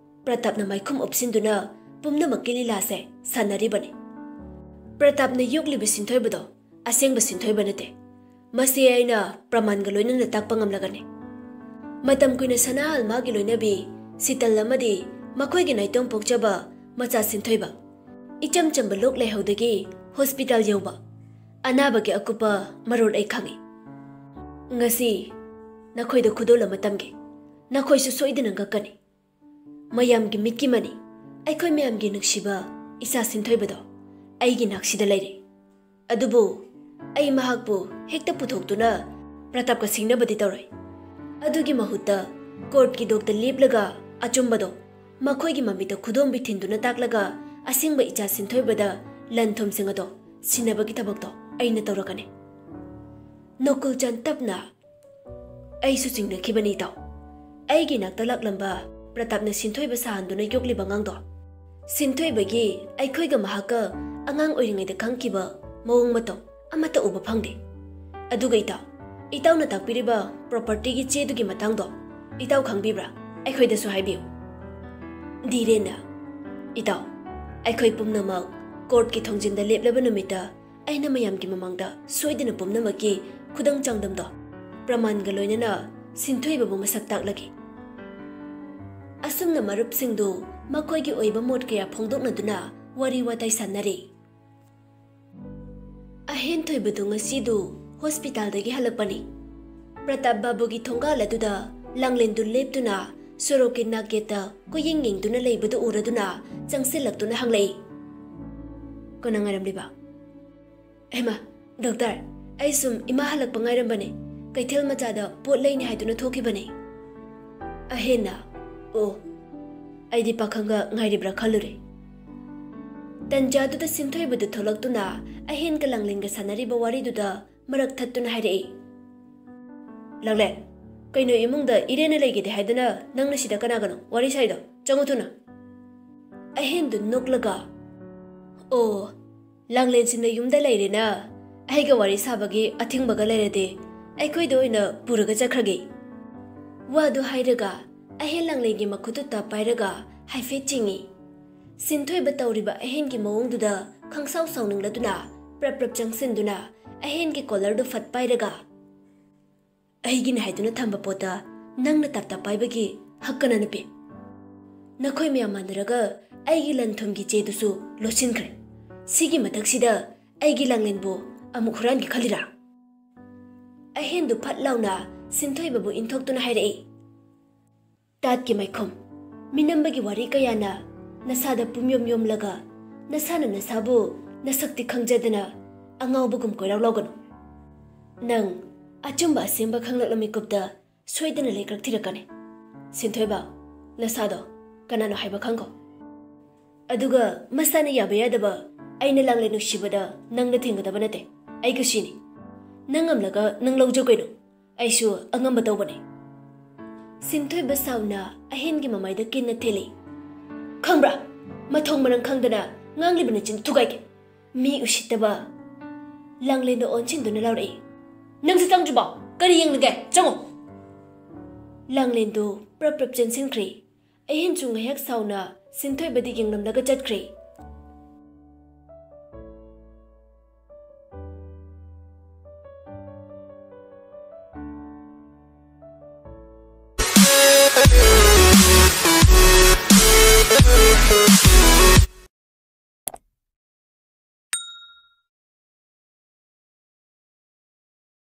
ꯄ꯭ꯔꯇꯥꯞꯅ ꯃꯥꯏꯈꯨꯝ ꯎꯞꯁꯤꯟꯗꯨꯅ ꯄꯨꯝꯅꯃꯛꯀꯤ ꯂꯤꯂꯥꯁꯦ ꯁꯥꯟꯅꯔꯤꯕꯅꯤ꯫ ꯄ꯭ꯔꯇꯥꯞꯅ ꯌꯣꯛꯂꯤꯕ ꯁꯤꯟꯊꯣꯏꯕꯗꯣ ꯑꯁꯦꯡꯕ ꯁꯤꯟꯊꯣꯏꯕ ꯅꯠꯇꯦ꯫ ꯃꯁꯤ ꯑꯩꯅ ꯄ꯭ꯔꯃꯥꯟꯒ ꯂꯣꯏꯅꯅ ꯇꯥꯛꯄ ꯉꯝꯂꯒꯅꯤ꯫ ꯃꯇꯝ ꯀꯨꯏꯅ ꯁꯅꯥꯍꯜ ꯃꯥꯒꯤ ꯂꯣꯏꯅꯕꯤ ꯁꯤꯇꯜ ꯑꯃꯗꯤ ꯃꯈꯣꯏꯒꯤ ꯅꯥꯏꯇꯣꯝ ꯄꯣꯛꯆꯕ ꯃꯆꯥ ꯁꯤꯟꯊꯣꯏꯕ ꯏꯆꯝ ꯆꯝꯕ ꯂꯣꯛ ꯂꯥꯏꯍꯧꯗꯒꯤ ꯍꯣꯁꯄꯤꯇꯥꯜ ꯌꯧꯕ ꯑꯅꯥꯕꯒꯤ ꯑꯀꯨꯞꯄ ꯃꯔꯣꯜ ꯑꯩ ꯈꯪꯏ꯫ ꯉꯁꯤ ꯅꯈꯣꯏꯗ ꯈꯨꯗꯣꯜ ꯑꯃ ꯇꯝꯒꯦ꯫ ꯅꯈꯣꯏꯁꯨ ꯁꯣꯏꯗꯅ ꯉꯛꯀꯅꯤ꯫ ꯃꯌꯥꯝꯒꯤ ꯃꯤꯠꯀꯤ ꯃꯅꯤ, ꯑꯩꯈꯣꯏ ꯃꯌꯥꯝꯒꯤ ꯅꯨꯡꯁꯤꯕ ꯏꯆꯥ ꯁꯤꯟꯊꯣꯏꯕꯗꯣ ꯑꯩꯒꯤ ꯅꯥꯛꯁꯤꯗ ꯂꯩꯔꯦ꯫ ꯑꯗꯨꯕꯨ ꯑꯩ ꯃꯍꯥꯛꯄꯨ ꯍꯦꯛꯇ ꯄꯨꯊꯣꯛꯇꯨꯅ ꯄ꯭ꯔꯇꯥꯞꯀ ꯁꯤꯡꯅꯕꯗꯤ ꯇꯧꯔꯣꯏ꯫ ꯑꯗꯨꯒꯤ ꯃꯍꯨꯠꯇ ꯀꯣꯔꯠꯀꯤ ꯗꯣꯛꯇ ꯂꯦꯞꯂꯒ ꯑꯆꯨꯝꯕꯗꯣ ꯃꯈꯣꯏꯒꯤ ꯃꯃꯤꯠꯇ ꯈꯨꯗꯣꯝꯕꯤ ꯊꯤꯟꯗꯨꯅ ꯇꯥꯛꯂꯒ ꯑꯁꯦꯡꯕ ꯏꯆꯥ ꯁꯤꯟꯊꯣꯏꯕꯗ ꯂꯟ ꯊꯨꯝꯁꯤꯡ ꯑꯗꯣ ꯁꯤꯟꯅꯕꯒꯤ ꯊꯕꯛꯇꯣ ꯑꯩꯅ ꯇꯧꯔꯛꯀꯅꯤ꯫ ꯅꯣꯀꯨꯜꯆꯥꯟ ꯇꯞꯅ, "ꯑꯩꯁꯨ ꯆꯤꯡꯅꯈꯤꯕꯅꯤ ꯏꯇꯥꯎ꯫ ꯑꯩꯒꯤ ꯏꯅꯥꯛꯇ ꯂꯥꯛꯂꯝꯕ ꯄ꯭ꯔꯇꯥꯞꯅ ꯁꯤꯟꯊꯣꯏꯕ ꯁꯥꯍꯟꯗꯨꯅ ꯌꯣꯛꯂꯤꯕ ꯑꯉꯥꯡꯗꯣ, ꯁꯤꯟꯊꯣꯏꯕꯒꯤ ꯑꯩꯈꯣꯏꯒ ꯃꯍꯥꯛꯀ ꯑꯉꯥꯡ ꯑꯣꯏꯔꯤꯉꯩꯗ ꯈꯪꯈꯤꯕ ꯃꯑꯣꯡ ꯃꯇꯧ ꯑꯃꯠꯇ ꯎꯕ ꯐꯪꯗꯦ꯫ ꯑꯗꯨꯒ ꯏꯇꯥꯎ, ꯏꯇꯥꯎꯅ ꯇꯥꯛꯄꯤꯔꯤꯕ ꯄ꯭ꯔꯣꯄꯔꯇꯤꯒꯤ ꯆꯦꯗꯨꯒꯤ ꯃꯇꯥꯡꯗꯣ ꯏꯇꯥꯎ ꯈꯪꯕꯤꯕ꯭ꯔꯥ? ꯑꯩꯈꯣꯏꯗꯁꯨ ꯍꯥꯏꯕꯤꯌꯨ꯫ ꯙꯤꯔꯦꯟꯅ, ꯏꯇꯥꯎ, ꯑꯩꯈꯣꯏ ꯄꯨꯝꯅꯃꯛ ꯀꯣꯔꯠꯀꯤ ꯊꯣꯡꯖꯤꯟꯗ ꯂꯦꯞꯂꯕ ꯅꯨꯃꯤꯠꯇ ꯑꯩꯅ ꯃꯌꯥꯝꯒꯤ ꯃꯃꯥꯡꯗ ꯁꯣꯏꯗꯅ ꯄꯨꯝꯅꯃꯛꯀꯤ ꯈꯨꯗꯝ ꯆꯥꯡꯗꯝꯗꯣ ꯄ꯭ꯔꯃꯥꯟꯒ ꯂꯣꯏꯅꯅ ꯁꯤꯟꯊꯣꯏꯕꯕꯨ ꯃꯁꯛ ꯇꯥꯛꯂꯒꯦ꯫ ꯑꯁꯨꯝꯅ ꯃꯔꯨꯞꯁꯤꯡꯗꯨ ꯃꯈꯣꯏꯒꯤ ꯑꯣꯏꯕ ꯃꯣꯠ ꯀꯌꯥ ꯐꯣꯡꯗꯣꯛꯅꯗꯨꯅ ꯋꯥꯔꯤ ꯋꯥꯇꯥꯏ ꯁꯥꯟꯅꯔꯤ꯫ ꯑꯍꯦꯟꯊꯣꯏꯕꯗꯨ ꯉꯁꯤꯗꯨ ꯍꯣꯁꯄꯤꯇꯥꯜꯗꯒꯤ ꯍꯜꯂꯛꯄꯅꯤ꯫ ꯄ꯭ꯔꯇꯥꯞ ꯕꯥꯕꯨꯒꯤ ꯊꯣꯡꯒꯥꯜ ꯑꯗꯨꯗ ꯂꯥꯡꯂꯦꯟꯗꯨ ꯂꯦꯞꯇꯨꯅ ꯁꯣꯔꯣꯛꯀꯤ ꯅꯥꯛꯌꯦꯠꯇ ꯀꯣꯏꯌꯦꯡ ꯌꯦꯡꯗꯨꯅ ꯂꯩꯕꯗꯨ ꯎꯔꯗꯨꯅ ꯆꯪꯁꯤꯜꯂꯛꯇꯨꯅ ꯍꯪꯂꯛꯏ, "ꯀꯅꯥ ꯉꯥꯏꯔꯝꯂꯤꯕ?" "ꯍꯩꯃꯥ, ꯗꯣꯛꯇꯔ, ꯑꯩ ꯁꯨꯝ ꯏꯃꯥ ꯍꯜꯂꯛꯄ ꯉꯥꯏꯔꯝꯕꯅꯦ꯫ ꯀꯩꯊꯦꯜ ꯃꯆꯥꯗ ꯄꯣꯠ ꯂꯩꯅꯤ ꯍꯥꯏꯗꯨꯅ ꯊꯣꯛꯈꯤꯕꯅꯦ꯫" ꯑꯍꯦꯟꯅ, "ꯑꯣ, ꯑꯩꯗꯤ ꯄꯥꯈꯪꯒ ꯉꯥꯏꯔꯤꯕ꯭ꯔꯥ ꯈꯜꯂꯨꯔꯦ꯫" ꯇꯟꯖꯥꯗꯨꯗ ꯁꯤꯟꯊꯣꯏꯕꯗꯨ ꯊꯣꯛꯂꯛꯇꯨꯅ ꯑꯍꯦꯟꯒ ꯂꯥꯡꯂꯦꯟꯒ ꯁꯥꯟꯅꯔꯤꯕ ꯋꯥꯔꯤꯗꯨꯗ ꯃꯔꯛ ꯊꯠꯇꯨꯅ ꯍꯥꯏꯔꯛꯏ, "ꯂꯥꯡꯂꯦꯟ, ꯀꯩꯅꯣ ꯏꯃꯨꯡꯗ ꯏꯔꯦꯟꯅ ꯂꯩꯒꯦꯗꯤ ꯍꯥꯏꯗꯅ ꯅꯪꯅ ꯁꯤꯗ ꯀꯅꯥꯒꯅꯣ ꯋꯥꯔꯤ ꯁꯥꯏꯗꯣ? ꯆꯪꯉꯨ ꯊꯨꯅ꯫" ꯑꯍꯦꯟꯗꯨ ꯅꯣꯛꯂꯒ, "ꯑꯣ, ꯂꯥꯡꯂꯦꯟꯁꯤꯅ ꯌꯨꯝꯗ ꯂꯩꯔꯦꯅ, ꯑꯩꯒ ꯋꯥꯔꯤ ꯁꯥꯕꯒꯤ ꯑꯊꯤꯡꯕꯒ ꯂꯩꯔꯗꯤ ꯑꯩꯈꯣꯏꯗ ꯑꯣꯏꯅ ꯄꯨꯔꯒ ꯆꯠꯈ꯭ꯔꯒꯦ꯫" ꯋꯥꯗꯨ ꯍꯥꯏꯔꯒ ꯑꯍꯦꯟ ꯂꯥꯡꯂꯦꯟꯒꯤ ꯃꯈꯨꯠꯇꯨ ꯇꯞ ꯄꯥꯏꯔꯒ ꯍꯥꯏꯐꯦꯠ ꯆꯤꯡꯏ꯫ ꯁꯤꯟꯊꯣꯏꯕ ꯇꯧꯔꯤꯕ ꯑꯍꯦꯟꯒꯤ ꯃꯑꯣꯡꯗꯨꯗ ꯈꯪꯁꯥꯎ ꯁꯥꯎꯅꯤꯡꯂꯗꯨꯅ ꯄ꯭ꯔꯞ ꯄ꯭ꯔꯞ ꯆꯪꯁꯤꯟꯗꯨꯅ ꯑꯍꯦꯟꯒꯤ ꯀꯣꯂꯔꯗꯨ ꯐꯠ ꯄꯥꯏꯔꯒ, "ꯑꯩꯒꯤꯅꯤ ꯍꯥꯏꯗꯨꯅ ꯊꯝꯕ ꯄꯣꯠꯇ ꯅꯪꯅ ꯇꯞ ꯇꯞ ꯄꯥꯏꯕꯒꯤ ꯍꯛ ꯀꯅꯥꯅ ꯄꯤ? ꯅꯈꯣꯏ ꯃꯌꯥꯝ ꯃꯥꯟꯅꯔꯒ ꯑꯩꯒꯤ ꯂꯟ ꯊꯨꯝꯒꯤ ꯆꯦꯗꯨꯁꯨ ꯂꯣꯠꯁꯤꯟꯈ꯭ꯔꯦ꯫ ꯁꯤꯒꯤ ꯃꯊꯛꯁꯤꯗ ꯑꯩꯒꯤ ꯂꯥꯡꯂꯦꯟꯕꯨ ꯑꯃꯨꯛ ꯍꯨꯔꯥꯟꯒꯦ ꯈꯜꯂꯤꯔꯥ?" ꯑꯍꯦꯟꯗꯨ ꯐꯠ ꯂꯥꯎꯅ ꯁꯤꯟꯊꯣꯏꯕꯕꯨ ꯏꯟꯊꯣꯛꯇꯨꯅ ꯍꯥꯏꯔꯛꯏ, "ꯇꯥꯠꯀꯤ ꯃꯥꯏꯈꯨꯝ, ꯃꯤꯅꯝꯕꯒꯤ ꯋꯥꯔꯤ ꯀꯌꯥꯅ ꯅꯁꯥꯗ ꯄꯨꯝꯌꯣꯝ ꯌꯣꯝꯂꯒ ꯅꯁꯥꯅ ꯅꯁꯥꯕꯨ ꯅꯁꯛꯇꯤ ꯈꯪꯖꯗꯅ ꯑꯉꯥꯎꯕꯒꯨꯝ ꯀꯣꯏꯔꯥꯎ ꯂꯥꯎꯒꯅꯨ꯫ ꯅꯪ ꯑꯆꯨꯝꯕ ꯑꯁꯦꯡꯕ ꯈꯪꯂꯛꯂ ꯃꯤꯀꯨꯞꯇ ꯁꯣꯏꯗꯅ ꯂꯩꯀ꯭ꯔꯛ ꯊꯤꯔꯛꯀꯅꯤ꯫ ꯁꯤꯟꯊꯣꯏꯕ, ꯅꯁꯥꯗꯣ ꯀꯅꯥꯅꯣ ꯍꯥꯏꯕ ꯈꯪꯈꯣ꯫ ꯑꯗꯨꯒ ꯃꯁꯥꯅ ꯌꯥꯕ ꯌꯥꯗꯕ ꯑꯩꯅ ꯂꯥꯡꯂꯦꯟ ꯅꯨꯡꯁꯤꯕꯗ ꯅꯪꯅ ꯊꯤꯡꯒꯗꯕ ꯅꯠꯇꯦ꯫ ꯑꯩ ꯀꯨꯁꯤꯅꯤ꯫ ꯅꯪ ꯉꯝꯂꯒ ꯅꯪ ꯂꯧꯖꯧ ꯀꯩꯅꯣ꯫ ꯑꯩꯁꯨ ꯑꯉꯝꯕ ꯇꯧꯕꯅꯤ꯫" ꯁꯤꯟꯊꯣꯏꯕ ꯁꯥꯎꯅ ꯑꯍꯦꯟꯒꯤ ꯃꯃꯥꯏꯗ ꯀꯤꯟꯅ ꯊꯤꯜꯂꯤ꯫ "ꯈꯪꯕ꯭ꯔꯥ? ꯃꯊꯣꯡ ꯃꯔꯝ ꯈꯪꯗꯅ ꯉꯥꯡꯂꯤꯕ ꯅꯆꯤꯟ ꯊꯨꯒꯥꯏꯒꯦ꯫ ꯃꯤ ꯎꯁꯤꯠꯇꯕ!" ꯂꯥꯡꯂꯦꯟꯗꯣ ꯑꯣꯟꯁꯤꯟꯗꯨꯅ ꯂꯥꯎꯔꯛꯏ꯫ "ꯅꯪꯁꯨ ꯆꯪꯗ꯭ꯔꯤꯕꯣ? ꯀꯔꯤ ꯌꯦꯡꯂꯒꯦ? ꯆꯪꯉꯣ!" ꯂꯥꯡꯂꯦꯟꯗꯣ ꯄ꯭ꯔꯞ ꯄ꯭ꯔꯞ ꯆꯦꯟꯁꯤꯟꯈ꯭ꯔꯦ꯫ ꯑꯍꯦꯟꯁꯨ ꯉꯥꯏꯍꯥꯛ ꯁꯥꯎꯅ ꯁꯤꯟꯊꯣꯏꯕꯗ ꯌꯦꯡꯂꯝꯂꯒ ꯆꯠꯈ꯭ꯔꯦ꯫